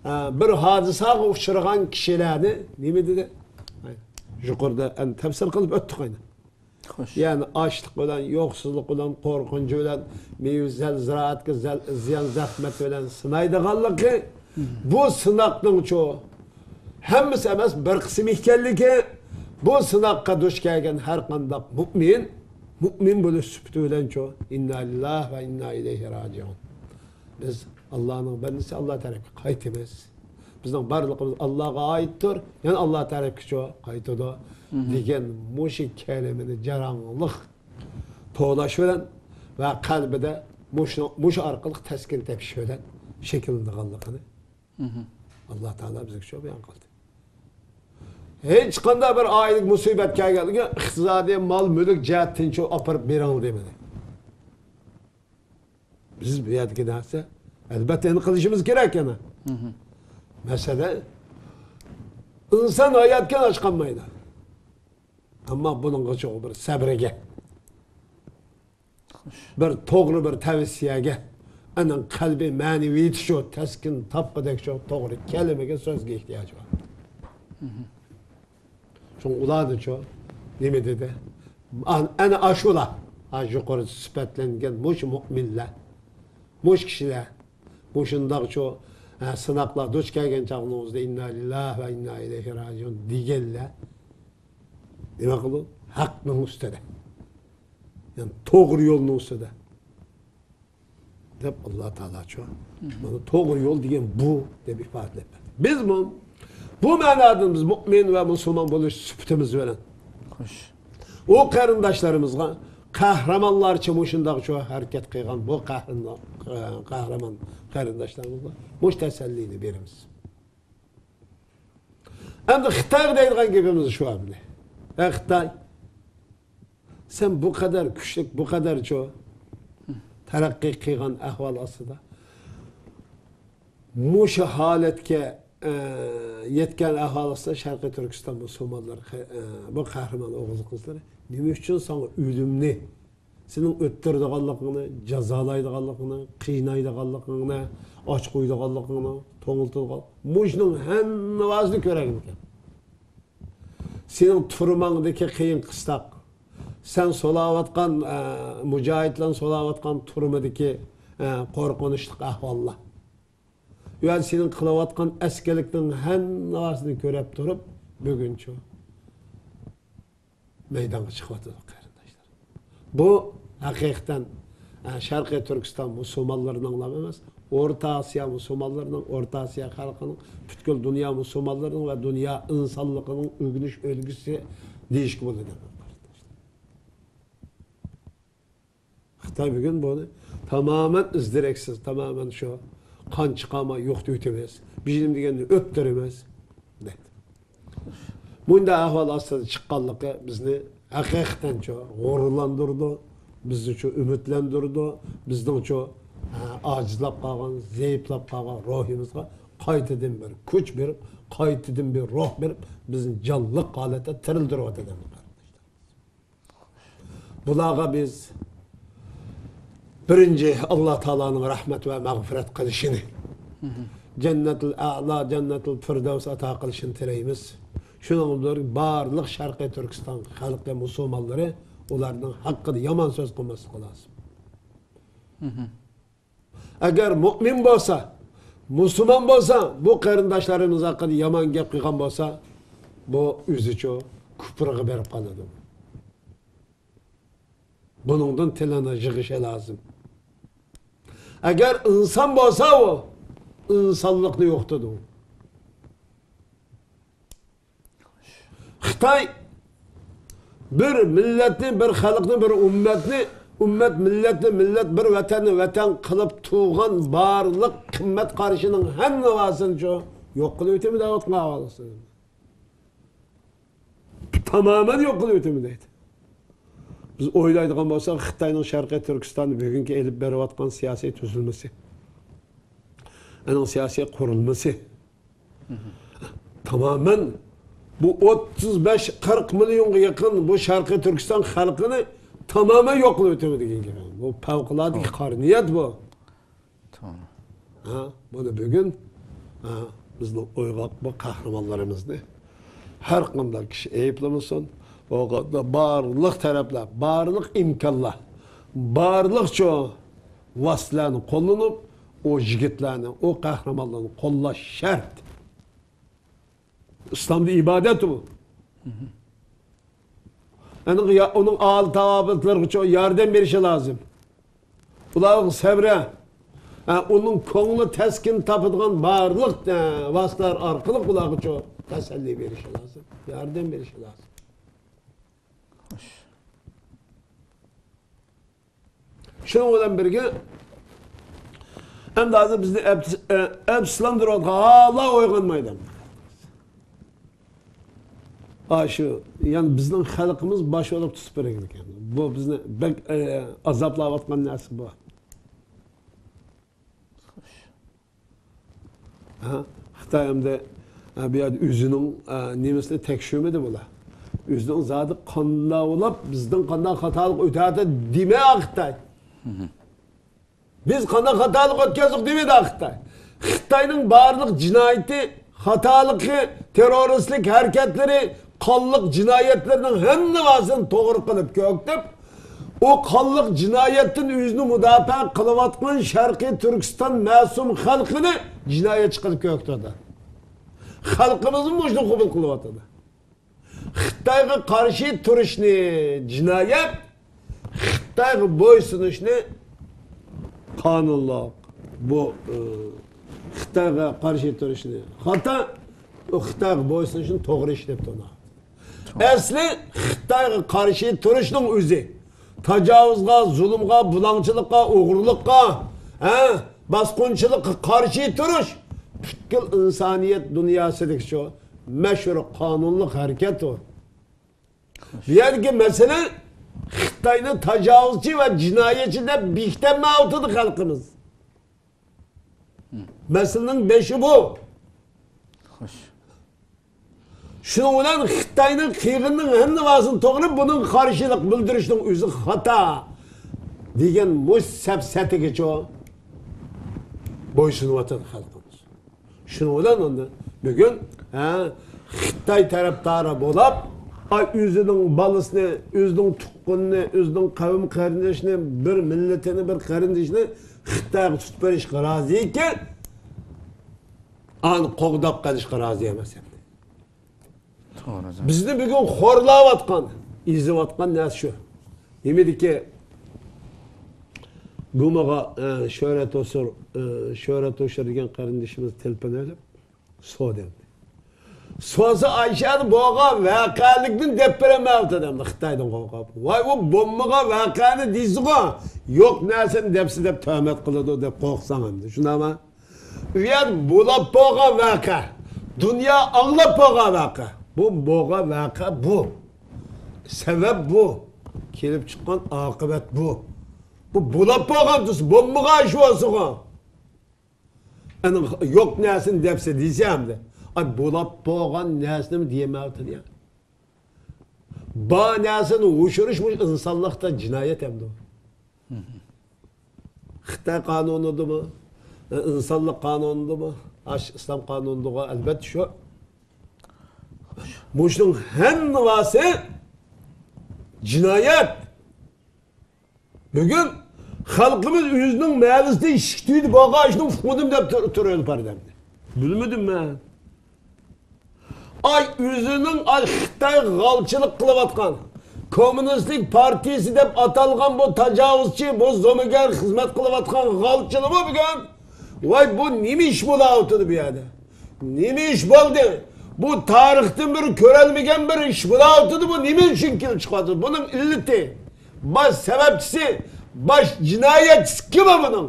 ئە، بىر ھادىسىگە ئۇچرىغان كىشىلەرنى نېمە دېدى؟ يۇقىرىدا ئەن تەپسىر قىلىپ ئۆتتۇق ئەينى. خوش. يەنى ئاچلىق بىلەن، يوقسۇزلۇق بىلەن، قورقۇنچ بىلەن، مېۋە زەل-، زىرائەتكە زەل-، زىيان، زەخمەت بىلەن سىنايدىغانلىقى، بۇ سىناقنىڭچۇ ھەممىسى ئەمەس، بىر قىسىم ئىكەنلىكى، بۇ سىناققا دۇچ كەلگەن ھەر قانداق مۇئمىن، مۇئمىن بولۇش سۈپىتى بىلەنچۇ، ئىننا لىللاھ ۋە ئىننا ئىلەيھى راجىئۇن. بىز ئاللانىڭ بەندىسى، ئاللا تەرەپكە قايتىمىز. بىزنىڭ بارلىقىمىز ئاللاغا ئائىتتۇر، يەنە ئاللا تەرەپكىچۇ قايتىدۇ، دېگەن مۇشۇ كەلىمىنى جاراڭلىق توۋلاش بىلەن ۋە قەلبىدە مۇشۇ، مۇشۇ ئارقىلىق تەسكىن تېپىش بىلەن شەكىللىنىدىغانلىقىنى ئاللا تائالا بىزگە شۇ بايان قىلدى. ھېچقانداق بىر ئائىلىگە مۇسىبەت كەلگەنلىكى ئىقتىسادىي، مال-مۈلۈك جەھەتتىنچۇ ئاپىرىپ بېرىڭ دېمىدى. بىز بۇ يەردىكى نەرسە، ئەلۋەتتە، ئېنىق قىلىشىمىز كېرەك يەنە. مەسىلەن، ئىنسان ھاياتكە ئاچ قالمايدۇ. ئەمما بۇنىڭغىچۇ بىر سەبرىگە، بىر توغرا بىر تەۋسىيەگە، ئۇنىڭ قەلبى مەنىۋىيىتى شۇ، تەسكىن تاپقۇدەك شۇ توغرا كەلىمىگە، سۆزگە ئېھتىياجى بار. شۇڭا ئۇلاردىچۇ نېمە دېدى؟ ئان-، ئەنە ئاشۇلا، ھا، يۇقىرىدا سۈپەتلەنگەن مۇشۇ مۇئمىنلار، مۇشۇ كىشىلەر، مۇشۇنداقچۇ، ھە، سىناقلار دۇچ كەلگەن چاغنىڭىزدا ئىننا لىللاھ ۋە ئىننا ئىلەيھى راجىئۇن دېگەنلەر نېمە قىلىدۇ؟ ھەقنىڭ ئۈستىدە. يەنى توغرا يولنىڭ ئۈستىدە. دەپ ئاللا تائالاچۇ، مانا توغرا يول دېگەن بۇ، دەپ ئىپادىلەپ بەردى. بىزمۇ بۇ مەنادىن بىز مۇئمىن ۋە مۇسۇلمان بولۇش سۈپىتىمىز بىلەن، خوش، ئۇ قېرىنداشلىرىمىزغا قەھرىمانلارچە مۇشۇنداقچۇ ھەرىكەت قىلغان بۇ قەھرىمان-، قەھرىمان قېرىنداشلىرىمىزغا مۇشۇ تەسەللىنى بېرىمىز. ئەمدى خىتايغا دەيدىغان گېپىمىز شۇ ئەمدى. ئە، خىتاي، سەن بۇ قەدەر كۈچلۈك، بۇ قەدەرچۇ تەرەققىي قىلغان ئەھۋال ئاستىدا، مۇشۇ ھالەتكە، ئە، يەتكەن ئەھۋال ئاستىدا شەرقىي تۈركىستان مۇسۇلمانلىرى، ئە، بۇ قەھرىمان ئوغۇز قىزلىرى نېمە ئۈچۈن ساڭا ئۆلۈمنى، سېنىڭ ئۆلتۈرىدىغانلىقىڭنى، جازالايدىغانلىقىڭنى، قىينايدىغانلىقىڭنى، ئاچ قويىدىغانلىقىڭنى، توڭلىتىدىغان، مۇشۇنىڭ ھەممىۋاسىنى كۆرەرمىكەن؟ سېنىڭ تۈرمەڭدىكى قىيىن قىستاق، سەن سولاۋاتقان، ئە، مۇجاھىدلارنى سولاۋاتقان تۈرمىدىكى، ئە، قورقۇنچلۇق ئەھۋاللار. يا سېنىڭ قىلىۋاتقان ئەسكىلىكنىڭ ھەممىسىنى كۆرۈپ تۇرۇپ، بۈگۈنچۇ مەيدانغا چىقىۋاتىدۇ، قېرىنداشلار. بۇ ھەقىقەتەن، ئە، شەرقىي تۈركىستان مۇسۇلمانلىرىنىڭلا ئەمەس، ئورتا ئاسىيا مۇسۇلمانلىرىنىڭ، ئورتا ئاسىيا خەلقىنىڭ، پۈتكۈل دۇنيا مۇسۇلمانلىرىنىڭ ۋە دۇنيا ئىنسانلىقىنىڭ ئۆگىنىش ئۈلگىسى دېيىشكە بولىدۇ، قېرىنداشلار. خىتاي بۈگۈن بۇنى تامامەن ئىز-دېرەكسىز، تامامەن شۇ قان چىقارماي يوقىتىۋېتىمىز، بىجىم دېگەننى ئۆلتۈرىمىز، دەيدۇ. بۇنداق ئەھۋال ئاستىدا چىققانلىقى بىزنى ھەقىقەتەنچۇ غۇرۇرلاندۇرىدۇ، بىزنىچۇ ئۈمىدلەندۈرىدۇ، بىزنىڭچۇ، ھە، ئاجىزلاپ قالغان، زەئىپلاپ قالغان روھىمىزغا قايتىدىن بىر كۈچ بېرىپ، قايتىدىن بىر روھ بېرىپ، بىزنى جانلىق ھالەتتە تىرىلدۈرۈۋاتىدۇ. بۇلارغا بىز بىرىنچى، ئاللا تائالانىڭ رەھمەت ۋە مەغپىرەت قىلىشىنى، جەننەتۇل ئەلا، جەننەتۇل فىردەۋس ئاتا قىلىشىنى تىلەيمىز. شۇنىڭ بىلەن بارلىق شەرقىي تۈركىستان خەلقى، مۇسۇلمانلىرى ئۇلارنىڭ ھەققىدە يامان سۆز قىلماسلىقى لازىم. ئەگەر مۇئمىن بولسا، مۇسۇلمان بولسا، بۇ قېرىنداشلىرىمىز ھەققىدە يامان گەپ قىلغان بولسا، بۇ ئۆزىچۇ كۇپرغا بېرىپ قالىدۇ. بۇنىڭدىن تىلىنى يىغىشى لازىم. ئەگەر ئىنسان بولسا، ئۇ ئىنسانلىقنى يوقىتىدۇ. خىتاي بىر مىللەتنى، بىر خەلقنى، بىر ئۈممەتنى، ئۈممەت، مىللەتنى مىللەت، بىر ۋەتەننى ۋەتەن قىلىپ تۇرغان بارلىق قىممەت قارىشىنىڭ ھەممىسىنى شۇ يوق قىلىۋېتىمەن دەۋاتقان ئاۋازى. تامامەن يوق قىلىۋېتىمەن دەيدۇ. بىز ئويلايدىغان بولساق، خىتاينىڭ شەرقىي تۈركىستاندا بۈگۈنكى ئېلىپ بېرىۋاتقان سىياسىي تۈزۈلمىسى، ئۇنىڭ سىياسىي قۇرۇلمىسى، تامامەن بۇ ئوتتۇز بەش، قىرىق مىليونغا يېقىن بۇ شەرقىي تۈركىستان خەلقىنى تامامەن يوق قىلىۋېتىمەن دېگەن گەپ. بۇ پەۋقۇلئاددە قارا نىيەت بۇ. توغرا. ھە، بۇنى بۈگۈن، ھە، بىزنىڭ ئويغاق بۇ قەھرىمانلىرىمىزنى ھەر قانداق كىشى ئەيىبلىمىسۇن. بارلىق تەرەپلەر، بارلىق ئىمكانلار، بارلىقچە ۋاسىتىلەرنى قوللىنىپ، ئۇ يىگىتلەرنى، ئۇ قەھرىمانلارنى قوللاش شەرت. ئىسلامدا ئىبادەت بۇ. ئۇنىڭ، ئۇنىڭ ئائىلە تاۋابىئاتلىرىغىچۇ ياردەم بېرىشى لازىم. ئۇلارغا سەبرە، ھە، ئۇنىڭ كۆڭلى تەسكىن تاپىدىغان بارلىق، ھە، ۋاسىتىلەر ئارقىلىق ئۇلارغىچۇ تەسەللى بېرىشى لازىم، ياردەم بېرىشى لازىم. شۇنىڭ بىلەن بىرگە، ئەمدى ھازىر بىزنى ئەپس-، ئە، ئەپسۇسلاندۇرۇۋاتقان ھاللار ئويغانمايدۇ. ئاشۇ، يەنى بىزنىڭ خەلقىمىز باش بولۇپ تۇتۇپ بېرىدىكەن. بۇ بىزنى بەك، ئە، ئازابلاۋاتقان نەرسە بۇ. ھە؟ خىتاي ئەمدى، ئە، بۇ يەردە ئۆزىنىڭ، ئە، نېمىسىنى تەكشۈرمىدى بۇلار. ئۆزىنىڭ زادى قانداق بولۇپ، بىزدىن قانداق خاتالىق ئۆتەتتى دېمە خىتاي. بىز قانداق خاتالىق ئۆتكەزدۇق دېمىدى خىتاي. خىتاينىڭ بارلىق جىنايىتى، خاتالىقى، تېررورىستلىك ھەرىكەتلىرى، قانلىق جىنايەتلىرىنىڭ ھەممىسىنى توغرا قىلىپ كۆرسىتىپ، ئۇ قانلىق جىنايەتتىن ئۆزىنى مۇداپىئە قىلىۋاتقان شەرقىي تۈركىستان مەسۇم خەلقىنى جىنايەتچى قىلىپ كۆرسىتىۋاتىدۇ. خەلقىمىزمۇ مۇشۇنى قوبۇل قىلىۋاتىدۇ. خىتايغا قارشى تۇرۇشنى جىنايەت، خىتايغا بويسۇنۇشنى قانۇنلۇق. بۇ، ئى، خىتايغا قارشى تۇرۇشنى خاتا، ئۇ خىتايغا بويسۇنۇشنى توغرا ئىش دەپ تونۇلىدۇ. ئەسلى خىتايغا قارشى تۇرۇشنىڭ ئۆزى تاجاۋۇزغا، زۇلۇمغا، بۇلاڭچىلىققا، ئوغرىلىققا، ھە، باسقۇنچىلىققا قارشى تۇرۇش پۈتكۈل ئىنسانىيەت دۇنياسىدىكى شۇ مەشھۇر قانۇنلۇق ھەرىكەت ئۇ. بۇ يەردىكى مەسىلە خىتاينى تاجاۋۇزچى ۋە جىنايەتچى دەپ بېكىتەلمەيۋاتىدۇ خەلقىمىز. مەسىلىنىڭ بېشى بۇ. خوش. شۇنىڭ بىلەن خىتاينىڭ قىلغىنىنىڭ ھەممىسىنى توغرا، بۇنىڭ قارشىلىق بىلدۈرۈشنىڭ ئۆزى خاتا دېگەن مۇشۇ سەپسەتىگىچۇ بويسۇنۇۋاتىدۇ خەلقىمىز. شۇنىڭ بىلەن ئۇندا بۈگۈن، ھە، خىتاي تەرەپدارى بولاپ، ئاي، ئۆزىنىڭ بالىسىنى، ئۆزىنىڭ تۇغقىنىنى، ئۆزىنىڭ قەۋم قېرىندىشىنى، بىر مىللىتىنى، بىر قېرىندىشىنى خىتايغا تۇتۇپ بېرىشقا رازى ئىكەن، ئانى قوغداپ قېلىشقا رازى ئەمەس ئەمدى. توغرا. بىزنى بۈگۈن خورلاۋاتقان، ئېزىۋاتقان نەرسە شۇ. نېمىدىكى گۇمىغا، ئە، شۆھرەت ھوسۇر، ئە، شۆھرەت ھوشۇر دېگەن قېرىندىشىمىز تېلېفون ئېلىپ، سو دەمدى. سوسا ئايشەدە بولغان ۋەقەلىكنى دەپ بېرەلمەيۋاتىدۇ ئەمدى خىتايدىن قورقۇپ. ۋاي، ئۇ بولمىغان ۋەقەنى دېسىغۇ، يوق نەرسىنى دەپسە دەپ تۆھمەت قىلىدۇ دەپ قورقساڭ ئەمدى. شۇنداقمۇ؟ ئۇ يەردە بولاپ بولغان ۋەقە. دۇنيا ئاڭلاپ بولغان ۋەقە. بۇ بولغان ۋەقە بۇ. سەۋەب بۇ. كېلىپ چىققان ئاقىۋەت بۇ. بۇ بولاپ بولغان دېسە، بولمىغان ئىش بولسىغۇ. ئەنە يوق نەرسىنى دەپسە دېسە ئەمدى. ئاي، بولاپ بولغان نەرسىنىمۇ دېيەلمەيۋاتىدۇ يا. بار نەرسىنى ئوشۇرۇش مۇشۇ ئىنسانلىقتا جىنايەت ئەمدى. خىتاي قانۇنىدىمۇ، ئىنسانلىق قانۇنىدىمۇ، ئاش ئىسلام قانۇنىدىغۇ ئەلۋەتتە شۇ. مۇشۇنىڭ ھەممىسى جىنايەت. بۈگۈن خەلقىمىز ئۆزىنىڭ مەھەللىسىدە ئىشىك تۈۋىدە بولغان ئىشنى ئۇقمىدىم دەپ تۇر-، تۇرۇۋېلىپ بەردى ئەمدى. بىلمىدىم مەن. ئاي، ئۆزىنىڭ، ئاي، خىتايغا غالچىلىق قىلىۋاتقان، كوممۇنىستلىك پارتىيىسى دەپ ئاتالغان بۇ تاجاۋۇزچى، بۇ زومىگەر خىزمەت قىلىۋاتقان غالچىلىمۇ بۈگۈن، ۋاي، بۇ نېمە ئىش بولاۋاتىدۇ بۇ يەردە؟ نېمە ئىش بولدى؟ بۇ تارىختىن بېرى كۆرەلمىگەن بىر ئىش بولاۋاتىدۇ. بۇ نېمە ئۈچۈن كېلىپ چىقىۋاتىدۇ؟ بۇنىڭ ئىللىتى، باش سەۋەبچىسى، باش جىنايەتچىسى كىم بۇنىڭ؟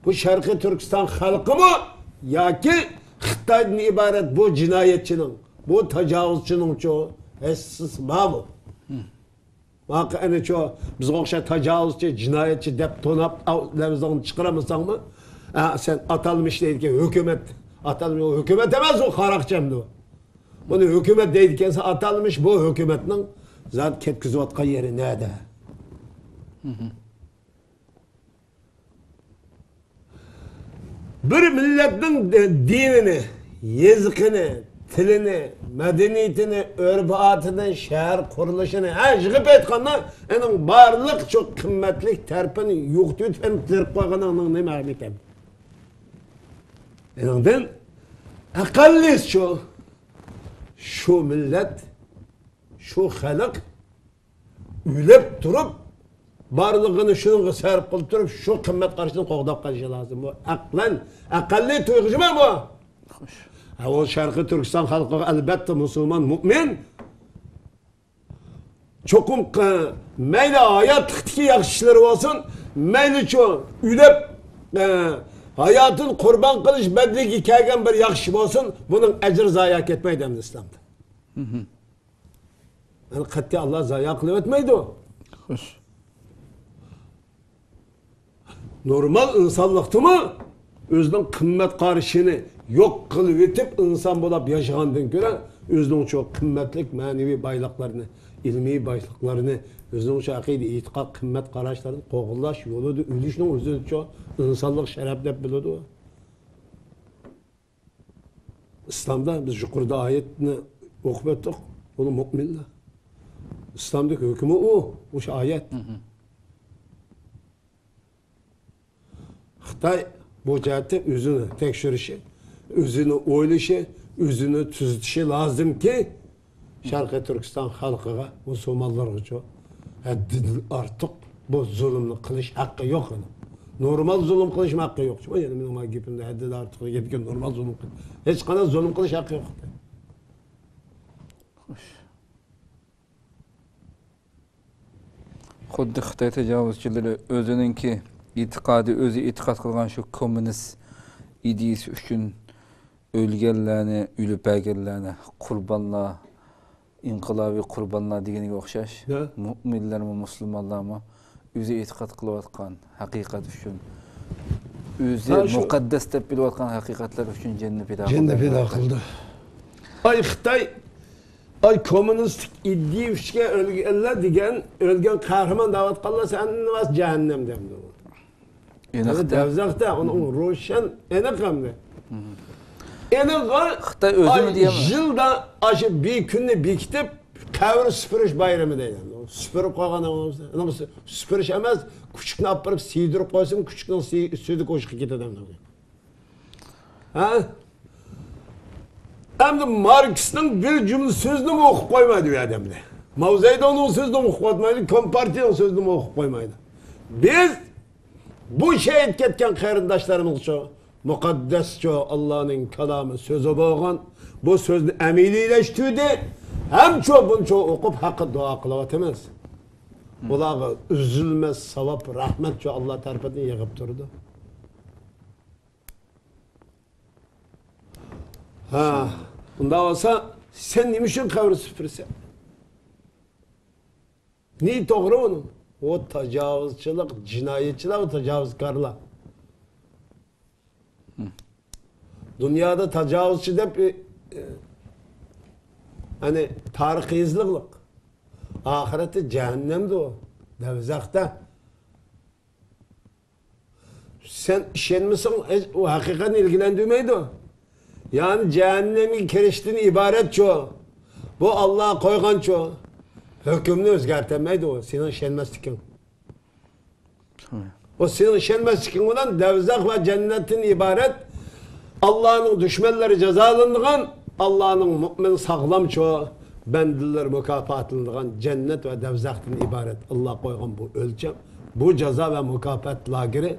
بۇ شەرقىي تۈركىستان خەلقىمۇ ياكى خىتايدىن ئىبارەت بۇ جىنايەتچىنىڭ، بۇ تاجاۋۇزچىنىڭچۇ ھەسسىسى بارمۇ؟ ماقۇ ئەنە شۇ بىزگە ئوخشاش تاجاۋۇزچى، جىنايەتچى دەپ توناپ، ئاۋ-، لەۋزىڭنى چىقىرالمىساڭمۇ، ئە، سەن ئاتالمىش دەيدىكەن ھۆكۈمەت، ئاتالمىش، ئۇ ھۆكۈمەت ئەمەس، ئۇ قاراقچى ئەمدى ئۇ. بۇنى ھۆكۈمەت دەيدىكەنسەن، ئاتالمىش، بۇ ھۆكۈمەتنىڭ زادى كەتكۈزۈۋاتقان يېرى نەدە؟ بىر مىللەتنىڭ دى-، دىنىنى، يېزىقىنى، تىلىنى، مەدەنىيىتىنى، ئۆرپ-ئادىتىنى، شەھەر قۇرۇلۇشىنى، ھە، يىغىپ ئېيتقاندا، ئېنىڭ بارلىق شۇ قىممەتلىك تەرىپىنى يوقىتىۋېتىپ، ئەمدى تىرىپ قويغاننىڭ نېمە ئەھمىيىتى؟ ئېنىڭدىن ئەقەللىسى شۇ، شۇ مىللەت، شۇ خەلق ئۆلۈپ تۇرۇپ، بارلىقىنى شۇنىڭغا سەرپ قىلىپ تۇرۇپ، شۇ قىممەت قارىشىنى قوغداپ قېلىشى لازىم. بۇ ئەقلەن، ئەقەللىي تۇيغۇچىمەن بۇ. خوش. ھە، ئۇ شەرقىي تۈركىستان خەلقىگە ئەلۋەتتە مۇسۇلمان، مۇئمىن. چوقۇم قى-، مەيلى ھاياتلىقتىكى ياخشى ئىشلىرى بولسۇن، مەيلىچۇ ئۆلۈپ، ئە، ھاياتىنى قۇربان قىلىش بەدىلىگە كەلگەن بىر ياخشى بولسۇن، بۇنىڭ ئەجرى زايە كەتمەيدۇ ئەمدى ئىسلامدا. مھم. يەنى قەتئىي ئاللا زايە قىلىۋەتمەيدۇ. خوش. نورمال ئىنسانلىقتىمۇ ئۆزىنىڭ قىممەت قارىشىنى يوق قىلىۋېتىپ، ئىنسان بولاپ ياشىغاندىن كۆرە، ئۆزىنىڭچۇ قىممەتلىك مەنىۋى بايلىقلارنى، ئىلمىي بايلىقلارنى، ئۆزىنىڭچۇ ئەقىدە، ئېتىقاد، قىممەت قاراشلارنى قوغداش يولىدا ئۆلۈشنىڭ ئۆزىچۇ ئىنسانلىق شەرەپ دەپ بىلىدۇ. ئىسلامدا بىز يۇقىرىدا ئايەتنى ئوقۇپ ئۆتتۇق. ئۇلار مۆمىنلەر. ئىسلامدىكى ھۆكمى ئۇ، ئۇ شۇ ئايەت. مھم. خىتاي بۇ جەھەتتە ئۆزىنى تەكشۈرۈشى، ئۆزىنى ئويلىشى، ئۆزىنى تۈزىتىشى لازىمكى، شەرقىي تۈركىستان خەلقىگە، مۇسۇلمانلارغىچۇ ھەددىدىن ئارتۇق بۇ زۇلۇمنى قىلىش ھەققى يوق ئۇنىڭ. نورمال زۇلۇم قىلىشمۇ ھەققى يوق. شۇڭا يەنە مېنىڭ ما گېپىمدە ھەددىدىن ئارتۇق گەپكە نورمال زۇلۇم قىل-، ھېچقانداق زۇلۇم قىلىش ھەققى يوق. خوش. خۇددى خىتاي تاجاۋۇزچىلىرى ئۆزىنىڭكى ئېتىقادى، ئۆزى ئېتىقاد قىلغان شۇ كوممۇنىست ئىدىيىسى ئۈچۈن ئۆلگەنلەرنى، ئۆلۈپ بەرگەنلەرنى قۇربانلار، ئىنقىلابىي قۇربانلار دېگىنىگە ئوخشاش، ھە؟ مۆمىنلەرمۇ، مۇسۇلمانلارمۇ ئۆزى ئېتىقاد قىلىۋاتقان ھەقىقەت ئۈچۈن، ئۆزى ھە، شۇ مۇقەددەس دەپ بىلىۋاتقان ھەقىقەتلەر ئۈچۈن جېنىنى پىدا جېنىنى قىلدى. پىدا قىلدى. ئاي خىتاي، ئاي كوممۇنىستىك ئىدىيە ئۈچۈن ئۆلگەنلەر دېگەن، ئۆلگەن قەھرىمان دەۋاتقانلار سەن جەھەننەمدە ئەمدى. ئېنىق. دەۋزەختە ئۇنىڭ روشەن، ئېنىق ئەمدى. ئېنىق. خىتاي ئۆزىمۇ دېيەمەن. يىلدا ئاشۇ بىر كۈننى بېكىتىپ، قەبرە سۈپۈرۈش بايرىمى دەيدۇ. سۈپۈرۈپ قويغان، سۈپۈرۈش ئەمەس، كۈچۈكنى ئاپىرىپ سىيدۇرۇپ قويسىمۇ، كۈچۈكنىڭ سۈيى، سۈيىدە قوشۇپ كېتىدۇ. ھە؟ ئەمدى ماركسنىڭ بىر جۈملە سۆزىنىمۇ ئوقۇپ قويمايدۇ بۇ ئادەمنى. ماۋزېدۇڭنىڭ سۆزىنىمۇ ئوقۇپ قويمايدۇ، كومپارتىيىنىڭ سۆزىنىمۇ ئوقۇپ قويمايدۇ. بىز بۇ شېھىت كەتكەن قېرىنداشلىرىمىزچۇ، مۇقەددەسچۇ، ئاللانىڭ كالامى سۆزى بولغان، بۇ سۆزنى ئەمەلىيلەشتۈردى، ھەمچۇ بۇنچۇ ئوقۇپ ھەققىدە دۇئا قىلىۋاتىمىز. ئۇلارغا ئۈزۈلمەس ساۋاب، رەھمەتچۇ ئاللا تەرىپىدىن يېغىپ تۇرىدۇ. ھە، ئۇنداق بولسا، سەن نېمە ئۈچۈن قەبرە سۈپۈرىسەن؟ نېمە توغرا ئۇنىڭ؟ ئۇ تاجاۋۇزچىلىق، جىنايەتچىلەر، ئۇ تاجاۋۇزكارلار. دۇنيادا تاجاۋۇزچى دەپ، ئى، ئى، يەنى تارىخ يېزىلىقلىق. ئاخىرەتتە جەھەننەمدە ئۇ، دەۋزەختە. سەن ئىشەنمىسەڭ، ھېچ ئۇ ھەقىقەتنى ئىلگىلەندۈرمەيدۇ. يەنى جەھەننەمگە كىرىشتىن ئىبارەتچۇ. بۇ ئاللا قويغانچۇ. ھۆكۈمنى ئۆزگەرتەلمەيدۇ ئۇ، سېنىڭ ئىشەنمەسلىكىڭ. ئۇ سېنىڭ ئىشەنمەسلىكىڭ بىلەن دەۋزەخ ۋە جەننەتتىن ئىبارەت ئاللانىڭ دۈشمەنلىرى جازالىنىدىغان، ئاللانىڭ مۆمىن ساغلامچۇ بەندىلىرى مۇكاپاتلىنىدىغان جەننەت ۋە دەۋزەختىن ئىبارەت ئاللا قويغان بۇ ئۆلچەم، بۇ جازا ۋە مۇكاپات لاگېرى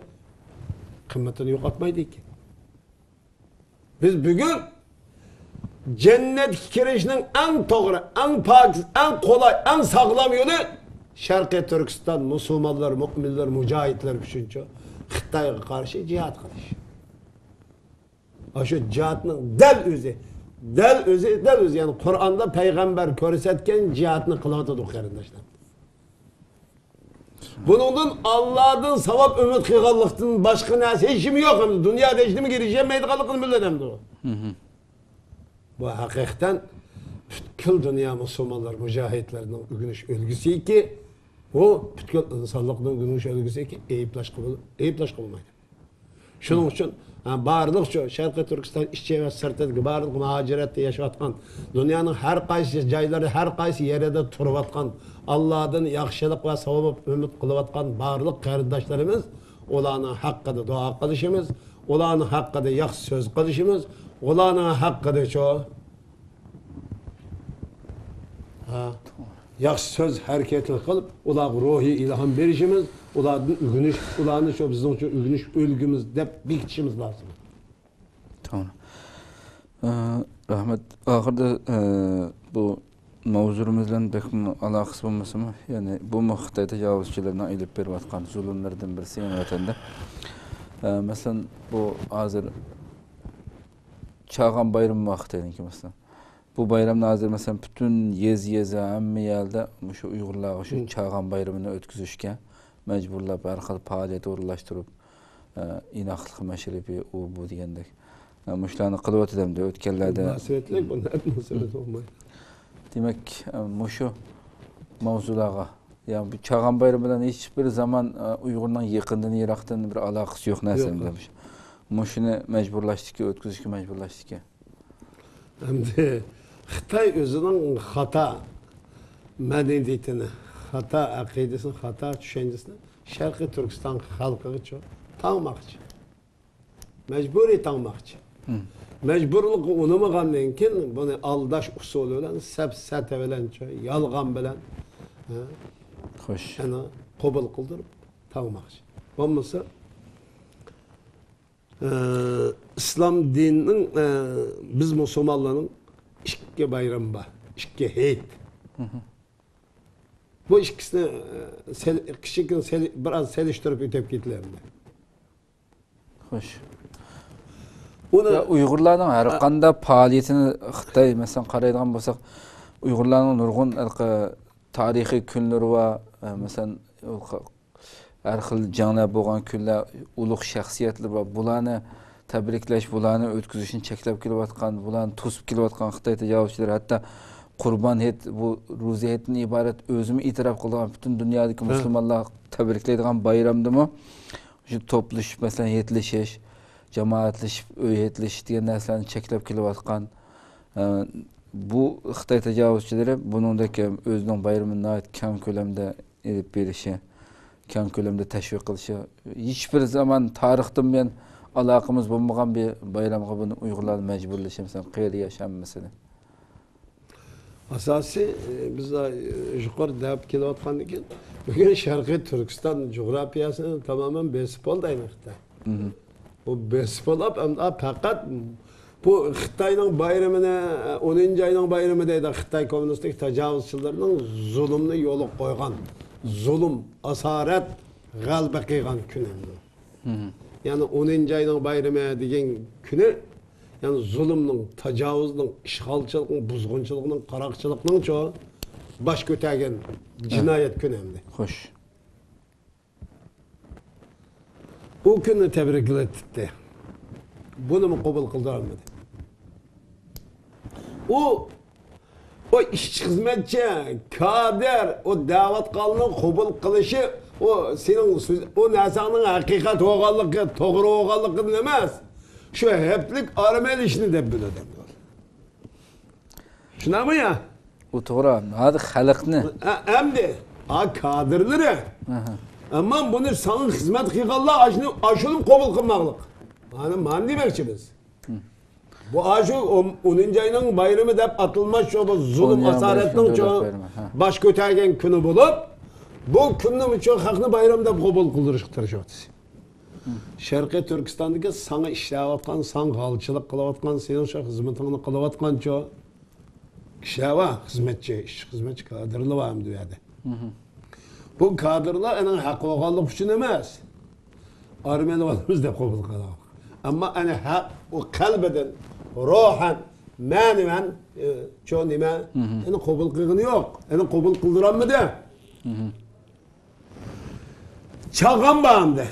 قىممىتىنى يوقاتمايدىكەن. بىز بۈگۈن جەننەتكە كىرىشنىڭ ئەڭ توغرا، ئەڭ پاكىز، ئەڭ قولاي، ئەڭ ساغلام يولى شەرقىي تۈركىستان مۇسۇلمانلار، مۆمىنلەر، مۇجاھىدلار ئۈچۈنچۇ خىتايغا قارشى جىھاد قىلىش. ئاشۇ جىھادنىڭ دەل ئۆزى، دەل ئۆزى، دەل ئۆزى، يەنى قۇرئاندا پەيغەمبەر كۆرسەتكەن جىھادنى قىلىۋاتىدۇ، قېرىنداشلار. بۇنىڭدىن ئاللادىن ساۋاب ئۈمىد قىلغانلىقتىن باشقا نەرسە ھېچنېمە يوق. ئەمدى دۇنيادا ھېچنېمىگە ئېرىشەلمەيدىغانلىقىنى بىلىدۇ ئەمدى ئۇ. بۇ ھەقىقەتەن پۈتكۈل دۇنيا مۇسۇلمانلار مۇجاھىدلىرىنىڭ ئۆگىنىش ئۈلگىسىكى، بۇ پۈتكۈل ئىنسانلىقنىڭ ئۆگىنىش ئۈلگىسىكى، ئەيىبلەشكە بول-، ئەيىبلەشكە بولمايدۇ. شۇنىڭ ئۈچۈن، ھە، بارلىق شۇ شەرقىي تۈركىستان ئىچى ۋە سىرتىدىكى بارلىق مۇھاجىرەتتە ياشاۋاتقان، دۇنيانىڭ ھەر قايسى جايلىرى، ھەر قايسى يېرىدە تۇرۇۋاتقان، ئاللادىن ياخشىلىق ۋە ساۋاب ئۈمىد قىلىۋاتقان بارلىق قېرىنداشلىرىمىز، ئۇلارنىڭ ھەققىدە دۇئا قىلىشىمىز، ئۇلارنىڭ ھەققىدە ياخشى سۆز قىلىشىمىز، ئۇلارنىڭ ھەققىدە شۇ ھە، ياخشى سۆز ھەرىكەتلەر قىلىپ، ئۇلارغا روھىي ئىلھام بېرىشىمىز، ئۇلاردىن ئۆگىنىش، ئۇلارنى شۇ بىزنىڭ ئۈچۈن ئۆگىنىش ئۈلگىمىز دەپ بېكىتىشىمىز لازىم. توغرا. ئە، رەھمەت. ئاخىرىدا، ئە، بۇ ماۋزۇمىز بىلەن بەكمۇ ئالاقىسى بولمىسىمۇ، يەنى بۇمۇ خىتاي تاجاۋۇزچىلىرىنىڭ ئېلىپ بېرىۋاتقان زۇلۇملىرىدىن بىرسى يەنى ۋەتەندە. ئە، مەسىلەن، بۇ ھازىر چاغان بايرىمى ۋاقتىنىڭكى مەسىلەن. بۇ بايرامنى ھازىر مەسىلەن پۈتۈن يېزا-يېزا، ھەممە يەردە مۇشۇ ئۇيغۇرلارغا شۇ مم. چاغان بايرىمىنى ئۆتكۈزۈشكە مەجبۇرلاپ، ھەر خىل پائالىيەت ئورۇنلاشتۇرۇپ، ئە، ئىناقلىق مەشرىپى، ئۇ، بۇ دېگەندەك. ئە، مۇشۇلارنى قىلىۋاتىدۇ ئەمدى ئۆتكەنلەردە. مۇناسىۋەتلىك، بۇنى ھەم مۇناسىۋەت بولمايدۇ. دېمەك، ئە، مۇشۇ ماۋزۇلارغا يا بۇ چاغان بايرىمى بىلەن ھېچبىر زامان، ئە، ئۇيغۇرنىڭ يېقىندىن، يىراقتىن بىر ئالاقىسى يوق نەرسە يوق. ئەمدى. مۇشۇنى مەجبۇرلاشتىكى، ئۆتكۈزۈشكە مەجبۇرلاشتىكى. ئەمدى خىتاي ئۆزىنىڭ خاتا مەدەنىيىتىنى، خاتا ئەقىدىسىنى، خاتا چۈشەنچىسىنى شەرقىي تۈركىستان خەلقىگە چو-، تاڭماقچى. مەجبۇرىي تاڭماقچى. مەجبۇرلۇققا ئۇنىمىغاندىن كېيىن بۇنى ئالداش ئۇسۇلى بىلەن، سەپسەتە بىلەن، چو-، يالغان بىلەن، ھە، خوش. يەنە قوبۇل قىلدۇرۇپ تاڭماقچى. بولمىسا، ئە، ئىسلام دىنىنىڭ، ئە، بىز مۇسۇلمانلارنىڭ ئىككى بايرىمى بار، ئىككى ھېيت. بۇ ئىككىسىنى، ئە، سەل-، كىچىككىنە سەل-، بىر ئاز سېلىشتۇرۇپ ئۆتۈپ كېتىلەمدى. خوش. ئۇنى يا، ئۇيغۇرلارنىڭ ھەر قانداق پائالىيىتىنى خىتاي، مەسىلەن، قارايدىغان بولساق، ئۇيغۇرلارنىڭ نۇرغۇن ھېلىقى تارىخىي كۈنلىرى بار. ئە، مەسىلەن، ھەر خىل جەڭلەر بولغان كۈنلەر، ئۇلۇغ شەخسىيەتلەر بار. بۇلارنى تەبرىكلەش، بۇلارنى ئۆتكۈزۈشنى چەكلەپ كېلىۋاتقان، بۇلارنى توسۇپ كېلىۋاتقان خىتاي تاجاۋۇزچىلىرى ھەتتا قۇربان ھېيت، بۇ روزا ھېيتتىن ئىبارەت ئۆزىمۇ ئېتىراپ قىلىدىغان، پۈتۈن دۇنيادىكى مۇسۇلمانلار تەبرىكلەيدىغان بايرامدىمۇ شۇ توپلىشىپ، مەسىلەن، ھېيتلىشىش، جامائەتلىشىپ ئۆي ھېيتلىشىش دېگەن نەرسىلەرنى چەكلەپ كېلىۋاتقان. ئە، بۇ خىتاي تاجاۋۇزچىلىرى بۇنىڭدەك ئۆزىنىڭ بايرىمىنى ناھايىتى كەڭ كۆلەمدە ئېلىپ بېرىشى، كەڭ كۆلەمدە تەشۋىق قىلىشى، ھېچبىر زامان تارىختىن بۇيان ئالاقىمىز بولمىغان بىر بايرامغا بۇنى ئۇيغۇرلارنى مەجبۇرلىشى، مەسىلەن، قېرى ياش ھەممىسىنى. ئاساسىي، ئى، بىز، ئى، يۇقىرىدا دەپ كېلىۋاتقاندىن كېيىن، بۈگۈن شەرقىي تۈركىستان جۇغراپىيەسىنى تامامەن بېسىپ بولدى ئەينى ۋاقىتتا. بۇ بېسىپ بولۇپ، ئەمدى پەقەت بۇ خىتاينىڭ بايرىمىنى، ئونىنچى ئاينىڭ بايرىمى دەيدۇ، خىتاي كوممۇنىستىك تاجاۋۇزچىلىرىنىڭ زۇلۇمنى يولغا قويغان، زۇلۇم، ئاسارەت، غەلىبە قىلغان كۈنى. يەنى ئونىنچى ئاينىڭ بايرىمى دېگەن كۈنى، يەنى زۇلۇمنىڭ، تاجاۋۇزنىڭ، ئىشغالچىلىقنىڭ، بۇزغۇنچىلىقنىڭ، قاراقچىلىقنىڭچۇ باش كۆتەرگەن جىنايەت كۈنى ئەمدى. خوش. ئۇ كۈننى تەبرىكلىۋېتىپتى. بۇنىمۇ قوبۇل قىلدۇرالمىدى. ئۇ، ئۇ ئىشچى، خىزمەتچى، كادىر، ئۇ دەۋاتقاننىڭ قوبۇل قىلىشى، ئۇ سېنىڭ سۆز-، ئۇ نەرسەڭنىڭ ھەقىقەت بولغانلىقى، توغرا بولغانلىقىدىن ئەمەس، شۇ ھەپلىك ئارام ئېلىشنى دەپ بىلىدۇ. شۇنداقمۇ يا؟ ئۇ توغرا. ھازىر خەلقنى. ئە-، ئەمدى، ئا، كادىرلىرى. ئەمما بۇنى ساڭا خىزمەت قىلغانلار ئاشۇنى، ئاشۇنى قوبۇل قىلماقلىق. مانا، مانا دېمەكچى بىز. بۇ ئاشۇ ئون-، ئونىنچى ئاينىڭ بايرىمى دەپ ئاتالماس شۇ، بۇ زۇلۇم، ئاسارەتنىڭ شۇ باش كۆتەرگەن كۈنى بولۇپ، بۇ كۈننى شۇ خەقنى بايرام دەپ قوبۇل قىلدۇرۇشقا تىرىشىۋاتىسىز. شەرقىي تۈركىستاندىكى ساڭا ئىشلەۋاتقان، ساڭا غالچىلىق قىلىۋاتقان، سېنىڭ شۇ خىزمىتىڭنى قىلىۋاتقانچۇ كىشىلەر بار، خىزمەتچى، ئىشچى، خىزمەتچى كادىرلار بار ئەمدى بۇ يەردە. بۇ كادىرلار ئېنىڭ ھەق بولغانلىقى ئۈچۈن ئەمەس، ئارمىيەنى ئالىمىز دەپ قوبۇل قىلغان. ئەمما ئەنە ھەق، ئۇ قەلبىدىن، روھەن، مەنىۋەن، ئى، چو نېمە، ئېنى قوبۇل قىلغىنى يوق، ئېنى قوبۇل قىلدۇرالمىدى. چاغان بار ئەمدى.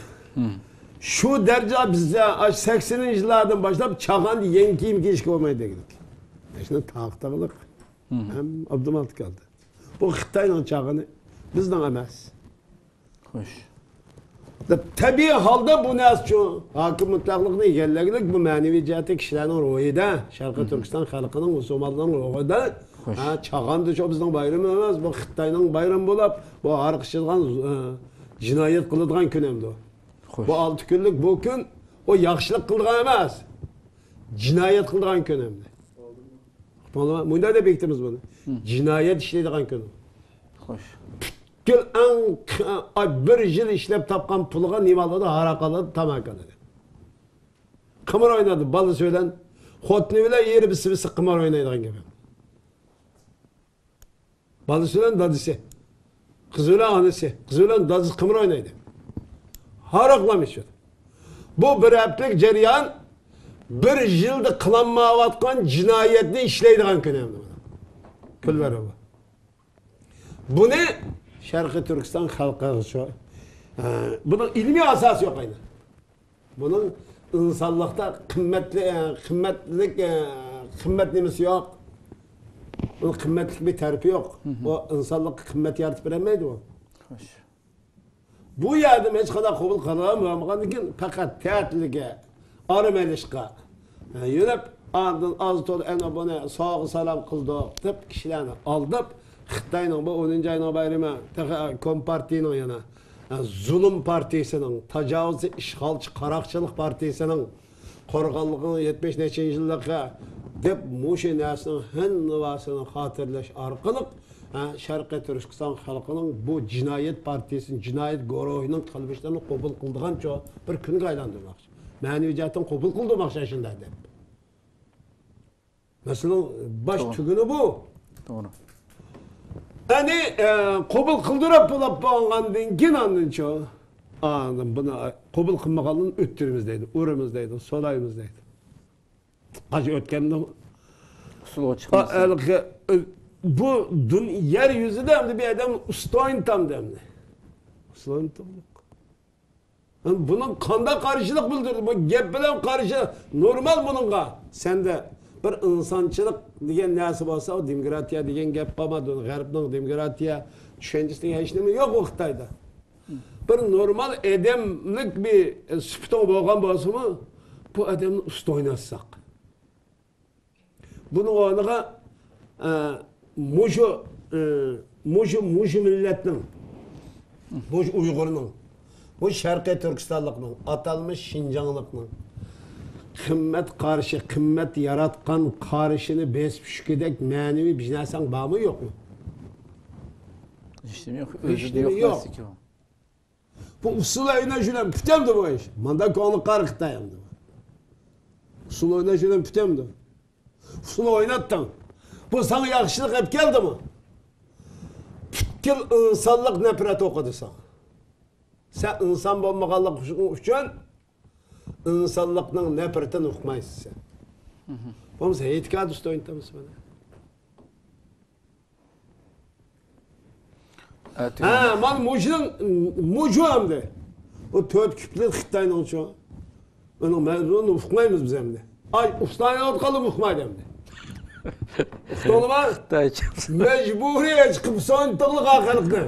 شۇ دەرىجە بىزدە ئاشۇ سەكسىنىنچى يىللاردىن باشلاپ چاغاندا يېڭى كىيىم كىيىشكە بولمايدۇ دېگەن. شۇنى تارقىتىغلىق ھەم ئابدۇمالىك كەلدى. بۇ خىتاينىڭ چاغىنى، بىزنىڭ ئەمەس. خوش. دەپ، تەبىئىي ھالدا بۇ نەرسە شۇ ھاكىم مۇتلەقلىقنى ئىگىلىگەنلىك بۇ مەنىۋى جەھەتتە كىشىلەرنىڭ روھىدا، شەرقىي تۈركىستان خەلقىنىڭ، مۇسۇلمانلارنىڭ روھىدا، ھە، چاغاندىچۇ بىزنىڭ بايرىمىمىز، بۇ خىتاينىڭ بايرىمى بولۇپ، بۇ ھاراق ئىچىدىغان، ئە، جىنايەت قىلىدىغان كۈن ئەمدى. بۇ ئالتە كۈنلۈك بۇ كۈن، ئۇ ياخشىلىق قىلىدىغان ئەمەس، جىنايەت قىلىدىغان كۈن ئەمدى. مۇنداق دەپ بېكىتىمىز بۇنى. جىنايەت ئىشلەيدىغان كۈن. خوش. پۈتكۈل ئەڭ، ئاي، بىر يىل ئىشلەپ تاپقان پۇلىغا نېمە ئالىدۇ؟ ھاراق ئالىدۇ، تاماكا ئالىدۇ. قىمار ئوينايدۇ بالىسى بىلەن، خوتۇنى بىلەن ئېرى بىسسە بىسسە قىمار ئوينايدىغان گەپ. بالىسى بىلەن دادىسى، قىزى بىلەن ئانىسى، قىزى بىلەن دادىسى قىمار ئوينايدۇ. ھاراقلام ئىچىدۇ. بۇ بىر ھەپتىلىك جەريان، بىر يىلدا قىلالمايۋاتقان جىنايەتنى ئىشلەيدىغان كۈنى ئەمدى بۇ. پۇل بېرىدۇ. بۇنى شەرقىي تۈركىستان خەلقىگە شۇ، ئە، بۇنىڭ ئىلمىي ئاساسى يوق ئەينى. بۇنىڭ ئىنسانلىقتا قىممەتلىك، ئە، قىممەتلىك، ئە، قىممەت نېمىسى يوق. بۇنىڭ قىممەتلىك بىر تەرىپى يوق. ئۇ ئىنسانلىققا قىممەت يارىتىپ بېرەلمەيدۇ ئۇ. خوش. بۇ يەردىن ھېچقانداق قوبۇل قىلىنمىغاندىن كېيىن پەقەت تەتىلگە، ئارام ئېلىشقا، ھە، يۆلەپ، ئاندىن ئاز تولا ئەنە بۇنى سوغا سالام قىلدۇق دەپ كىشىلەرنى ئالداپ، خىتاينىڭ بۇ ئونىنچى ئاينىڭ بايرىمى، تېخى، ئە، كومپارتىيىنىڭ يەنە، ئە، زۇلۇم پارتىيىسىنىڭ، تاجاۋۇزچى ئىشغالچى قاراقچىلىق پارتىيىسىنىڭ قۇرغانلىقىنىڭ يەتمىش نەچچىنچى يىللىقى دەپ مۇشۇ نەرسىنىڭ ھەممىۋاسىنى خاتىرىلەش ئارقىلىق، ھە، شەرقىي تۈركىستان خەلقىنىڭ بۇ جىنايەت پارتىيىسىنى، جىنايەت گۇرۇھىنىڭ قىلمىشلىرىنى قوبۇل قىلىدىغانچۇ بىر كۈنگە ئايلاندۇرماقچى. مەنىۋى جەھەتتىن قوبۇل قىلدۇرماقچى ئاشۇنداق دەپ. مەسىلىنىڭ باش توغرا. تۈگۈنى بۇ. توغرا. ئەنى، ئە، قوبۇل قىلدۇرۇپ بولۇپ بولغاندىن كېيىن ئاندىنچۇ، ئاندىن بۇنى قوبۇل قىلمىغانلارنى ئۆتتۈرىمىز دەيدۇ، ئۇرىمىز دەيدۇ، سولايمىز دەيدۇ. ئاشۇ ئۆتكەندە ئۇسۇلغا چىقمىسا. ھېلىقى، ئە، بۇ دۇن-، يەر يۈزىدە ئەمدى بىر ئادەم ئۇستاينى تامدى ئەمدى. ئۇستاينى تامدۇق. بۇنىڭ قانداق قارشىلىق بىلدۈردى؟ بۇ گەپ بىلەن قارشى نورمال بۇنىڭغا. سەندە بىر ئىنسانچىلىق دېگەن نەرسە بولسا، ئۇ دېموكراتىيە دېگەن گەپ قالمىدى. غەربنىڭ دېموكراتىيە چۈشەنچىسىدە ھېچ نېمە يوق ئۇ خىتايدا. بىر نورمال ئادەملىك بىر سۈپىتىڭ بولغان بولسىمۇ، بۇ ئادەمنى ئۇستا ئويناتساق. بۇنىڭ ئورنىغا، ئە، مۇشۇ، ئە، مۇشۇ، مۇشۇ مىللەتنىڭ، مۇشۇ ئۇيغۇرنىڭ، مۇشۇ شەرقىي تۈركىستانلىقنىڭ، ئاتالمىش شىنجاڭلىقنىڭ قىممەت قارىشى، قىممەت ياراتقان قارىشىنى بېسىپ چۈشكۈدەك مەنىۋى بىر نەرسەڭ بارمۇ، يوقمۇ؟ ھېچنېمە يوق. ھېچنېمە يوق. بۇ ئۇسسۇل ئويناش بىلەن پۈتەمدۇ بۇ ئىش؟ ماندا كۆڭلى قارىقتا ئەمدى. ئۇسسۇل ئويناش بىلەن پۈتەمدۇ؟ ئۇسسۇل ئويناتتىڭ. بۇ ساڭا ياخشىلىق ئەپ كەلدىمۇ؟ پۈتكۈل ئىنسانلىق نەپرەت ئوقۇدى ساڭا. سەن ئىنسان بولمىغانلىق ئۈچۈن ئىنسانلىقنىڭ نەپرىتىنى ئۇقمايسەن سەن. بولمىسا ھېيتگاھدا ئۇسسۇل ئوينىتىمىز مانا. ھە، مانا مۇشۇنىڭ، مۇشۇ ئەمدى. بۇ تۆت كۈپلىك خىتاينىڭچۇ. ئۇنىڭ مەزمۇنىنى ئۇقمايمىز بىز ئەمدى. ئاي، ئۇستاينى ئۇققانلار ئۇقمايدۇ ئەمدى. ئۇقتۇڭلارمۇ؟ خىتايچە. مەجبۇرىي چىقىپ سويۇنتۇقلۇق خەلقنى.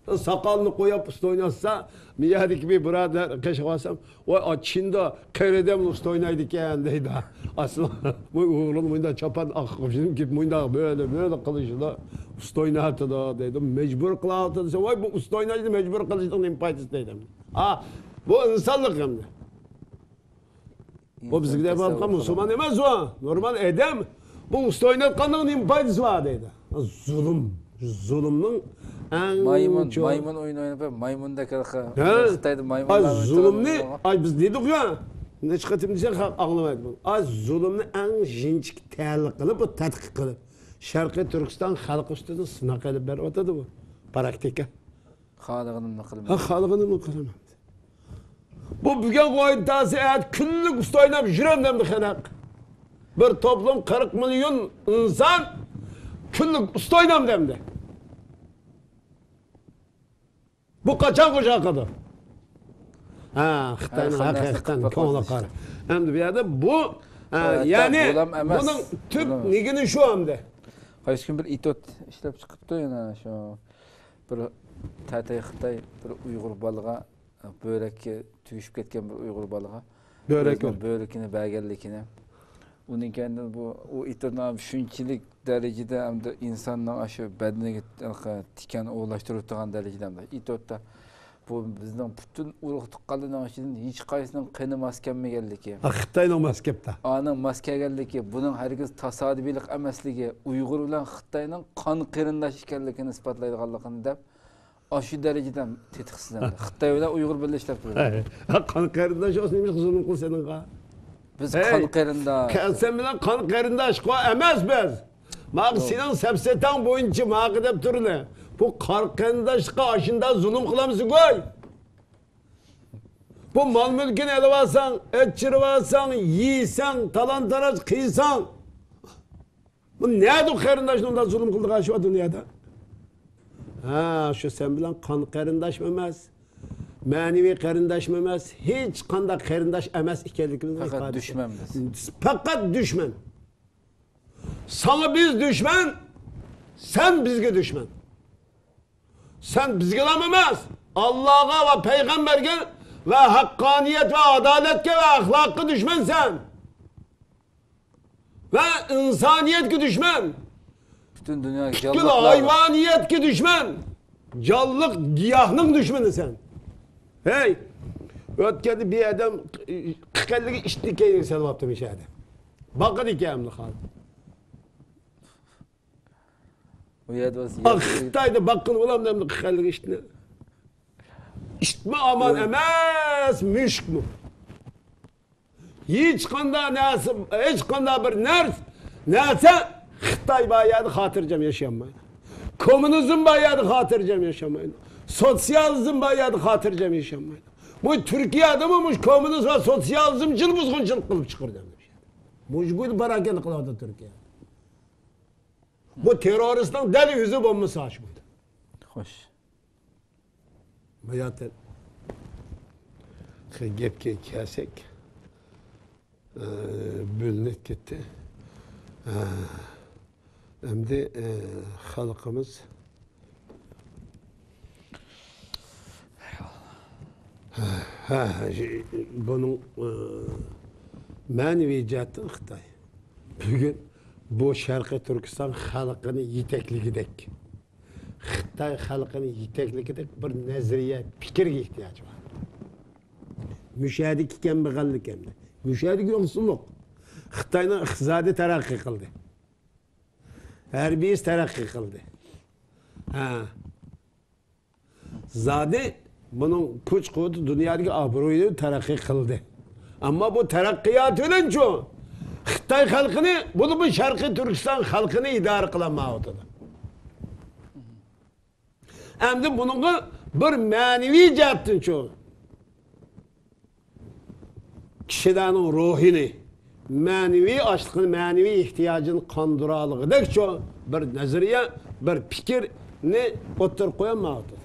ساقالنى قويۇپ ئۇستا ئويناتسا، مىيادىكى بىر بۇرادەر قېشىغا بارسام، ۋاي، ئا، چىندا قېرى ئادەملا ئۇستا ئوينايدىكەن دەيدۇ. ئەسلى، ۋاي، ئۇيغۇرلار مۇنداق چاپان ئاققۇزۇپ كېتىپ، مۇنداق بۆلە، بۆلە قىلىشىدا ئۇستا ئويناۋاتىدۇ دەيدۇ. مەجبۇر قىلىۋاتىدۇ دېسە، ۋاي، بۇ ئۇستا ئويناشنى مەجبۇر قىلىشنىڭ نېمە پايدىسى دەيدۇ. ئا، بۇ ئىنسانلىق ئەمدى. بۇ بىزگە دەپ ئاتقان مۇسۇلمان ئەمەس ئۇ. نورمال ئادەم. بۇ ئۇستا ئويناتقاننىڭ نېمە پايدىسى بار دەيدۇ. زۇلۇم. زۇلۇمنىڭ ئەڭ مايمۇن، چوڭ مايمۇن ئويۇنى ئويناپ، مايمۇندەك ھە؟ خىتايدا مايمۇنلار ئاي، ئوينايدىغان زۇلۇمنى، ئاي، بىز دېدۇق يا، نەچچە قېتىم دېسەك، خەق ئاڭلىمايدۇ بۇنى. ئاي، زۇلۇمنى ئەڭ يىنچىكى تەلىق قىلىپ، بۇ تەتقىق قىلىپ، شەرقىي تۈركىستان خەلقى ئۈستىدە سىناق ئېلىپ بېرىۋاتىدۇ بۇ. پراكتىكا. خالىغىنىمنى قىلىمەن. ھە، خالىغىنىمنى قىلىمەن. بۇ بۈگۈن قويدى تاسى ئەتە كۈنلۈك ئۇستا ئويناپ يۈرەمدۇ ئەمدى خەلق؟ بىر توپلۇم قىرىق مىليون ئىنسان كۈنلۈك ئۇستا ئوينامدۇ ئەمدى؟ بۇ قاچان خوش ھەققىدۇر؟ ھە، خىتاينىڭ ھەقىقەتەن كۆڭلى قارا. ئەمدى بۇ يەردە بۇ، ئە، يەنى بۇنىڭ تۈپ نېگىنى شۇ ئەمدى. قايسى كۈن بىر ئېتيۇد ئىشلەپ چىقىپتۇ يەنە شۇ بىر تەتەي خىتاي بىر ئۇيغۇر بالىغا بۆرەككە تۈگۈشۈپ كەتكەن بىر ئۇيغۇر بالىغا بۆرەك ئۆزىنىڭ بۆرىكىنى بەرگەنلىكىنى، ئۇنىڭ كەينىدىن بۇ، ئۇ ئېتىرنام شۇنچىلىك دەرىجىدە ئەمدى ئىنساننىڭ ئاشۇ بەدىنىگە تىكەن ئورۇنلاشتۇرۇۋېتىدىغان دەرىجىدە ئەمدى ئېتىۋېتىپتۇ. بۇ بىزنىڭ پۈتۈن ئۇرۇق تۇغقانلىرىنىڭ ئىچىدىن ھېچقايسىنىڭ قېنى ماس كەلمىگەنلىكى. ئا، خىتاينىڭ ماس كەپتۇ. ئانىڭ ماس كەلگەنلىكى، بۇنىڭ ھەرگىز تاسادىپىيلىق ئەمەسلىكى، ئۇيغۇر بىلەن خىتاينىڭ قان قېرىنداش ئىكەنلىكىنى ئىسپاتلايدىغانلىقىنى دەپ، ئاشۇ دەرىجىدە تېتىقسىز ئەمدى. خىتاي بىلەن ئۇيغۇر بىللە ئىشلەپ تۇرىدۇ. ھەي، قان قېرىنداش بولسا نېمە ئىشقا زۇلۇم قىلسا سېنىڭغا؟ بىز ھەي، قان قېرىنداش. قا-، سەن بىلەن قان قېرىنداشقۇ ئەمەس بىز. ماڭا يوق. سېنىڭ سەپسەتەڭ بويىچە ماڭا دەپ تۇرىلى. بۇ قان قېرىنداشقا ئاشۇنداق زۇلۇم قىلامسىز گۇي؟ بۇ مال مۈلكىنى ئېلىۋالساڭ، ئېچىرىۋالساڭ، يېسەڭ، تالان-تاراج قىلساڭ، بۇ نەدە قېرىنداشنى ئۇنداق زۇلۇم قىلىدىغان ئىش بار دۇنيادا؟ ھە، شۇ سەن بىلەن قان قېرىنداشمۇ ئەمەس، مەنىۋى قېرىنداشمۇ ئەمەس، ھېچقانداق قېرىنداش ئەمەس ئىكەنلىكىمىزنى پەقەت ئىپادە دۈشمەن بىز. پەقەت دۈشمەن. ساڭا بىز دۈشمەن، سەن بىزگە دۈشمەن. سەن بىزگىلا ئەمەس، ئاللاغا ۋە پەيغەمبەرگە ۋە ھەققانىيەت ۋە ئادالەتكە ۋە ئەخلاققا دۈشمەنسەن. ۋە ئىنسانىيەتكە دۈشمەن. پۈتۈن دۇنيا پۈتكۈل جانلىقلار. ھايۋانىيەتكە دۈشمەن. جانلىق گىياھنىڭ دۈشمىنى سەن. ھەي، ئۆتكەندە بىر ئادەم قىقەنلىكى ئىتنى كەينىگە سېلىۋاپتۇ مۇشۇ يەردە. باقىدىكەن ئەمدى خان. ئۇ يەردە بولسا، خىتايدا باققىنى بولامدۇ ئەمدى قىقەنلىك ئىتنى؟ ئىتمۇ ئامان ئەمەس، مۈشۈكمۇ. ھېچقانداق نەرسە، ھېچقانداق بىر نەرس-، نەرسە خىتاي بار يەردە خاتىرجەم ياشىيالمايدۇ. كوممۇنىزم بار يەردە خاتىرجەم ياشىيالمايدۇ. سوتسىيالىزم بار يەردە خاتىرجەم ياشىيالمايدۇ. بۇ تۈركىيەدىمۇ مۇشۇ كوممۇنىزم ۋە سوتسىيالىزمچىل بۇزغۇنچىلىق قىلىپ چىقىرىدۇ. مۇشۇ بۇ پاراكەندە قىلىۋاتىدۇ تۈركىيە. بۇ تېررورىستنىڭ دەل ئۆزى بولمىسا شۇ. خوش. باياتىن گەپكە كەلسەك، ئە، بۆلۈنۈپ كەتتى. ئە، ئەمدى، ئە، خەلقىمىز، ھە، ھە، بۇنىڭ، ئە، مەنىۋى جەھەتتىن خىتاي بۈگۈن بۇ شەرقىي تۈركىستان خەلقىنى يېتەكلىگۈدەك، خىتاي خەلقىنى يېتەكلىگۈدەك بىر نەزەرىيە، پىكىرگە ئېھتىياجى بار. مۇشۇ يەردىكى كەمبەغەللىك ئەمدى. مۇشۇ يەردىكى يوقسۇللۇق. خىتاينىڭ ئىقتىسادى تەرەققىي قىلدى. ھەربىيىسى تەرەققىي قىلدى. ھە. زادى بۇنىڭ كۈچ-قۇۋۋىتى، دۇنيادىكى ئابرۇيى تەرەققىي قىلدى. ئەمما بۇ تەرەققىيات بىلەنچۇ خىتاي خەلقىنى، بولۇپمۇ شەرقىي تۈركىستان خەلقىنى ئىدارە قىلالمايۋاتىدۇ. ئەمدى بۇنىڭغا بىر مەنىۋى جەھەتتىنچۇ كىشىلەرنىڭ روھىنى، مەنىۋى ئاچلىقىنى، مەنىۋى ئېھتىياجىنى قاندۇرالىغۇدەكچۇ بىر نەزەرىيە، بىر پىكىرنى ئوتتۇرىغا قويالمايۋاتىدۇ.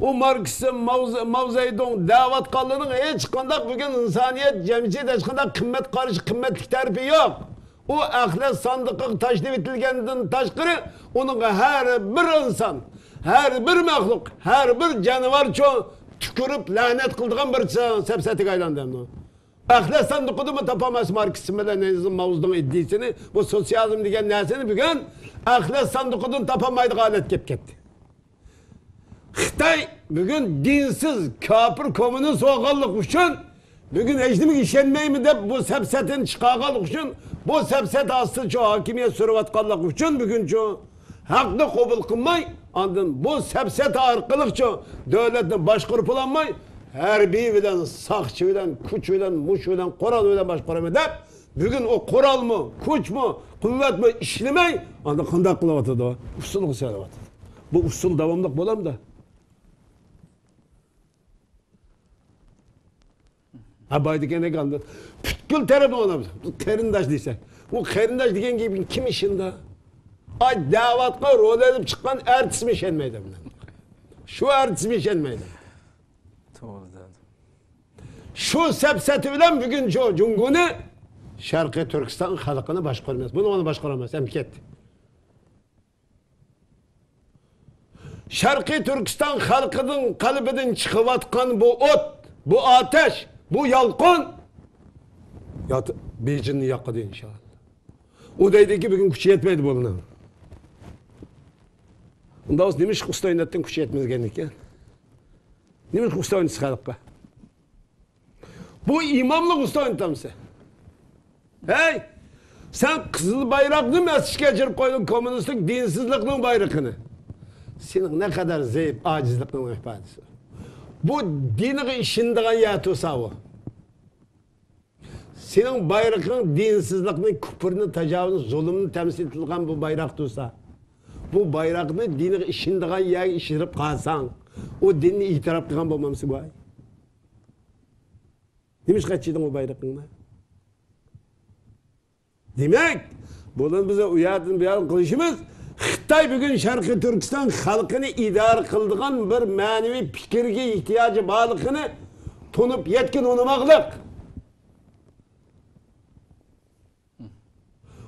ئۇ ماركسىزم، ماۋزې-، ماۋزېدۇڭ دەۋاتقانلىرىنىڭ ھېچقانداق بۈگۈن ئىنسانىيەت جەمئىيىتىدە ھېچقانداق قىممەت قارىشى، قىممەتلىك تەرىپى يوق. ئۇ ئەخلەت ساندۇقىغا تاشلىۋېتىلگەندىن تاشقىرى، ئۇنىڭغا ھەر بىر ئىنسان، ھەر بىر مەخلۇق، ھەر بىر جانىۋارچۇ تۈكۈرۈپ لەنەت قىلىدىغان بىر سەپسەتىگە ئايلاندى ئەمدى. ئەخلەت ساندۇقىدىمۇ تاپالمايسىز ماركسىزم بىلەن لېنىنىزم، ماۋزېدۇڭ ئىدىيىسىنى، بۇ سوتسىيالىزم دېگەن نەرسىنى بۈگۈن ئەخلەت ساندۇقىدىن تاپالمايدىغان ھالەتكە كېلىپ كەتتى. خىتاي بۈگۈن دىنسىز، كاپىر، كوممۇنىست بولغانلىقى ئۈچۈن، بۈگۈن ھېچنېمىگە ئىشەنمەيمەن دەپ بۇ سەپسەتىنى چىقارغانلىقى ئۈچۈن، بۇ سەپسەتە ئاستىچۇ ھاكىمىيەت سۈرۈۋاتقانلىقى ئۈچۈن بۈگۈنچۇ ھەقنى قوبۇل قىلماي، ئاندىن بۇ سەپسەتە ئارقىلىقچۇ دۆلەتنى باشقۇرۇپ بولالماي، ھەربىي بىلەن، ساقچى بىلەن، كۈچ بىلەن، مۇش بىلەن، قورال بىلەن باشقۇرىمەن دەپ، بۈگۈن ئۇ قورالمۇ، كۈچمۇ، قۇۋۋەتمۇ ئىشلىمەي، ئاندىن قانداق قىلىۋاتىدۇ؟ ئۇسسۇلغا سېلىۋاتىدۇ. بۇ ئۇسسۇل داۋاملىق بولامدۇ؟ ھە، بايدىكەن ئاندىن پۈتكۈل تەرەپنى ئويلاپ، قېرىنداش دېسە، ئۇ قېرىنداش دېگەن گېپىگە كىم ئىشىنىدۇ؟ ئاي، دەۋاتقا رول ئېلىپ چىققان ئارتىسمۇ ئىشەنمەيدۇ بۇنىڭ. شۇ ئارتىسمۇ ئىشەنمەيدۇ. توغرا دېدى. شۇ سەپسەتە بىلەن بۈگۈن شۇ جۇڭگونى شەرقىي تۈركىستان خەلقىنى باشقۇرىمىز. بۇنى ئۇنى باشقۇرالماس، ئەمدى كەتتى. شەرقىي تۈركىستان خەلقىنىڭ قەلبىدىن چىقىۋاتقان بۇ ئوت، بۇ ئاتەش، بۇ يالقۇن يات-، بېيجىڭنى ياقىدۇ، ئىنشائاللا. ئۇ دەيدىكى، بۈگۈن كۈچى يەتمەيدۇ بۇنىڭ. ئۇنداق بولسا، نېمىشقا ئۇستا ئويناتتىڭ، كۈچى يەتمىگەن ئىكەن؟ نېمىشقا ئۇستا ئوينىتىسىز خەلققە؟ بۇ ئىماملىق ئۇستا ئوينىتامسەن؟ ھەي! سەن قىزىل بايراقنى مەسچىتكە ئەكىرىپ قويدۇڭ، كوممۇنىستىك دىنسىزلىقنىڭ بايرىقىنى. سېنىڭ نەقەدەر زەئىپ، ئاجىزلىقنىڭ ئىپادىسى. بۇ دىنىغا ئىشىنىدىغان يەر تۇرسا ئۇ. سېنىڭ بايرىقىڭ دىنسىزلىقنى، كۇپرنى، تاجاۋۇزنى، زۇلۇمنى تەمسىل قىلغان بۇ بايراق تۇرسا، بۇ بايراقنى دىنىغا ئىشىنىدىغان يەرگە ئىشىرىپ قالساڭ، ئۇ دىننى ئېتىراپ قىلغان بولمامسەن گۇۋاھى؟ نېمىشقا ئەچىدىڭ ئۇ بايرىقىڭنى؟ دېمەك، بۇنى بىز ئۇ يەردىن بۇ يەردىن قىلىشىمىز، خىتاي بۈگۈن شەرقىي تۈركىستان خەلقىنى ئىدارە قىلىدىغان بىر مەنىۋى پىكىرگە ئېھتىياجى بارلىقىنى تونۇپ يەتكىن ئۇنىماقلىق.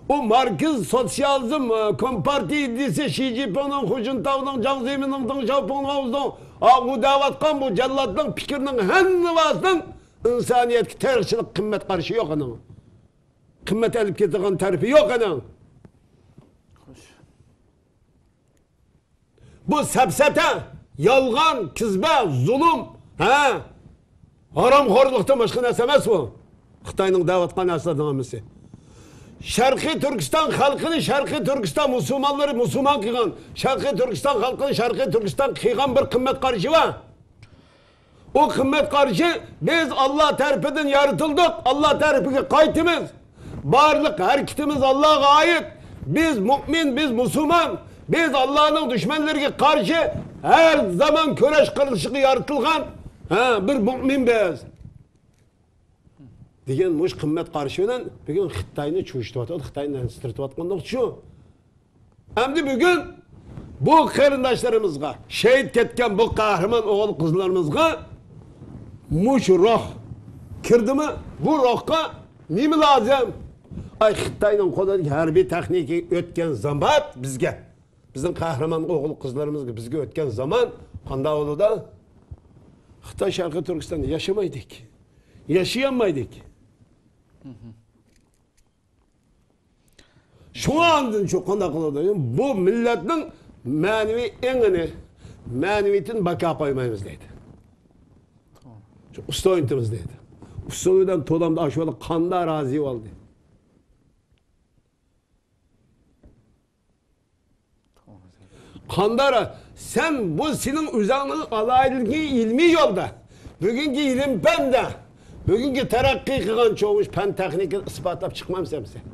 ئۇ ماركسىز سوتسىيالىزم، ئە، كومپارتىيە ئىدىيىسى، شى جىنپىڭنىڭ، خۇ جىنتاۋنىڭ، جياڭ زېمىننىڭ، دېڭ شياۋپىڭنىڭ، ئاۋزىنىڭ، ئا، ئۇ دەۋاتقان بۇ جاللاتنىڭ پىكرىنىڭ ھەممىسىنىڭ ئىنسانىيەتكە تېرىقچىلىق قىممەت قارىشى يوق ئۇنىڭ. قىممەت ئېلىپ كېتىدىغان تەرىپى يوق ئۇنىڭ. بۇ سەپسەتە، يالغان، كىزبە، زۇلۇم، ھە؟ ھارامخورلۇقتىن باشقا نەرسە ئەمەس بۇ. خىتاينىڭ دەۋاتقان نەرسىلەرنىڭ ھەممىسى. شەرقىي تۈركىستان خەلقىنى، شەرقىي تۈركىستان مۇسۇلمانلىرى مۇسۇلمان قىلغان، شەرقىي تۈركىستان خەلقىنى شەرقىي تۈركىستان قىلغان بىر قىممەت قارىشى بار. ئۇ قىممەت قارىشى، بىز ئاللا تەرىپىدىن يارىتىلدۇق، ئاللا تەرىپىگە قايتىمىز. بارلىق ھەرىكىتىمىز ئاللاغا ئائىت. بىز مۇئمىن، بىز مۇسۇلمان. بىز ئاللانىڭ دۈشمەنلىرىگە قارشى ھەر زامان كۈرەش قىلىشقا يارىتىلغان، ھە، بىر مۇئمىن بىز. دېگەن مۇشۇ قىممەت قارىشى بىلەن بۈگۈن خىتاينى چۆچۈتۈۋاتىدۇ، خىتاينى ئەنسىرىتىۋاتقانلىقى شۇ. ئەمدى بۈگۈن بۇ قېرىنداشلىرىمىزغا، شېھىت كەتكەن بۇ قەھرىمان ئوغۇل-قىزلىرىمىزغا مۇشۇ روھ كىردىمۇ؟ بۇ روھقا نېمە لازىم؟ ئاي، خىتاينىڭ قولىدىكى ھەربىي تېخنىكا ئۆتكەن زامان بىزگە، بىزنىڭ قەھرىمان ئوغۇل-قىزلىرىمىزغا، بىزگە ئۆتكەن زامان قانداق بولىدۇ؟ خىتاي شەرقىي تۈركىستاندا ياشىمايدىكەن. ياشىيالمايدىكەن. شۇڭا ئاندىن شۇ قانداق قىلىدۇ؟ بۇ مىللەتنىڭ مەنىۋى ئېڭىنى، مەنىۋىيىتىنى بىكار قويمايمىز دەيدۇ. شۇ ئۇستا ئوينىتىمىز دەيدۇ. ئۇسسۇل بىلەن تولامدا ئاشۇ قانداق رازى بولدى. قانداق، سەن بۇ سېنىڭ ئۆزۈڭنىڭ ئالاھىدىلىكى ئىلمىي يولدا، بۈگۈنكى ئىلىم پەندە، بۈگۈنكى تەرەققىي قىلغان چوڭ ئىش پەن تېخنىكىنى ئىسپاتلاپ چىقمامسەن سەن؟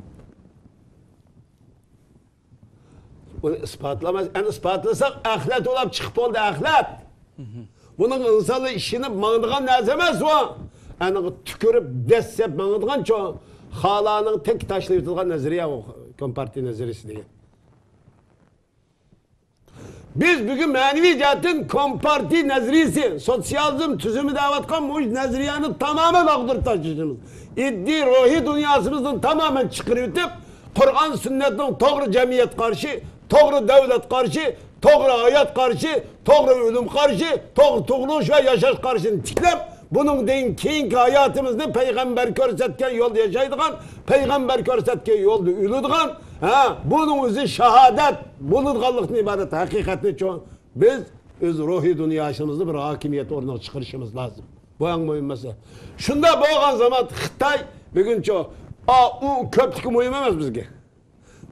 ئۇنى ئىسپاتلىماس، ئەنە ئىسپاتلىساق ئەخلەت بولاپ چىقىپ بولدى، ئەخلەت. بۇنىڭ ئىنسانلار ئىشىنىپ ماڭىدىغان نەرسە ئەمەس ئۇ. ئەنىغا تۈكۈرۈپ دەسسەپ ماڭىدىغان چوڭ خالانىڭ تەك تاشلىۋېتىدىغان نەزەرىيە ئۇ، كومپارتىيە نەزەرىيىسى دېگەن. بىز بۈگۈن مەنىۋى جەھەتتىن كومپارتىيە نەزەرىيىسى، سوتسىيالىزم تۈزۈمى دەۋاتقان مۇشۇ نەزەرىيەنى تامامەن ئاغدۇرۇپ تاشلىشىمىز، ئىدىيە روھىي دۇنياسىمىزدىن تامامەن چىقىرىۋېتىپ، قۇرئان سۈننەتنىڭ توغرا جەمئىيەت قارىشى، توغرا دۆلەت قارىشى، توغرا ھايات قارىشى، توغرا ئۆلۈم قارىشى، توغرا تۇغۇلۇش ۋە ياشاش قارىشىنى تىكلەپ، بۇنىڭدىن كېيىنكى ھاياتىمىزنى پەيغەمبەر كۆرسەتكەن يولدا ياشايدىغان، پەيغەمبەر كۆرسەتكەن يولدا ئۆلىدىغان، ھە، بۇنىڭ ئۆزى شاھادەت بولىدىغانلىقتىن ئىبارەت ھەقىقەتنى چوڭ بىز ئۆز روھىي دۇنياسىمىزنى بىر ھاكىمىيەت ئورنىغا چىقىرىشىمىز لازىم. بۇ ئەڭ مۇھىم مەسىلە. شۇنداق بولغان زامان خىتاي بۈگۈنچە، ئا، ئۇ كۆپلۈكى مۇھىم ئەمەس بىزگە.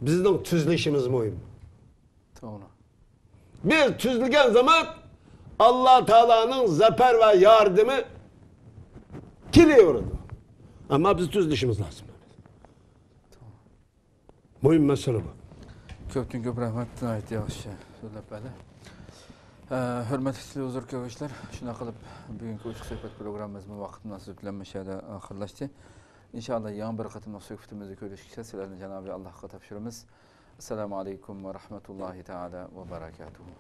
بىزنىڭ تۈزىلىشىمىز مۇھىم. توغرا. بىز تۈزۈلگەن زامان ئاللا تائالانىڭ زەپەر ۋە ياردىمى كېلىۋېرىدۇ. ئەمما بىز تۈزىلىشىمىز لازىم. مۇھىم مەسىلە بۇ. كۆپتىن كۆپ رەھمەت، ناھايىتى ياخشى سۆزلەپ بەردى. ئە، ھۆرمەتلىك تېلېۋىزور كۆرگۈچىلەر، شۇنداق قىلىپ بۈگۈنكى ئوچۇق سۆھبەت پروگراممىمىزمۇ ۋاقىت مۇناسىۋىتى بىلەن مۇشۇ يەردە ئاخىرلاشتى. ئىنشائاللا يېڭى بىر قېتىملىق سۆھبىتىمىزدە كۆرۈشكىچە سىلەرنى جانابى ئاللاھقا تاپشۇرىمىز. ئەسسالامۇ ئەلەيكۇم ۋە رەھمەتۇللاھى تائالا ۋە بەرەكاتۇھۇ.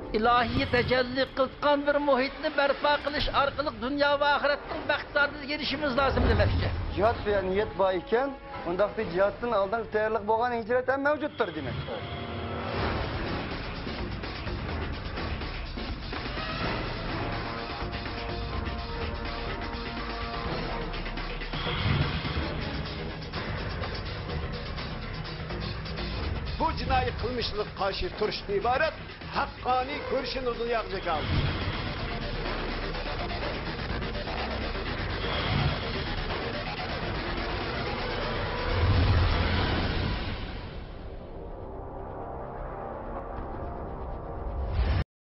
ئىلاھىي تەجەللى قىلغان بىر مۇھىتنى بەرپا قىلىش ئارقىلىق دۇنيا ۋە ئاخىرەتنىڭ بەختىيارلىقىغا ئېرىشىشىمىز لازىم دېمەكچى. جىھاد سۆيەر نىيەت بار ئىكەن، ئۇنداقتا جىھادتىن ئالدىنقى تەييارلىق بولغان ھىجرەت ھەم مەۋجۇتتۇر دېمەك. بۇ جىنايى قىلمىشلىرىغا قارشى تۇرۇشتىن ئىبارەت ھەققانىي كۈرىشىنى دۇنياغا جاكارلىدى.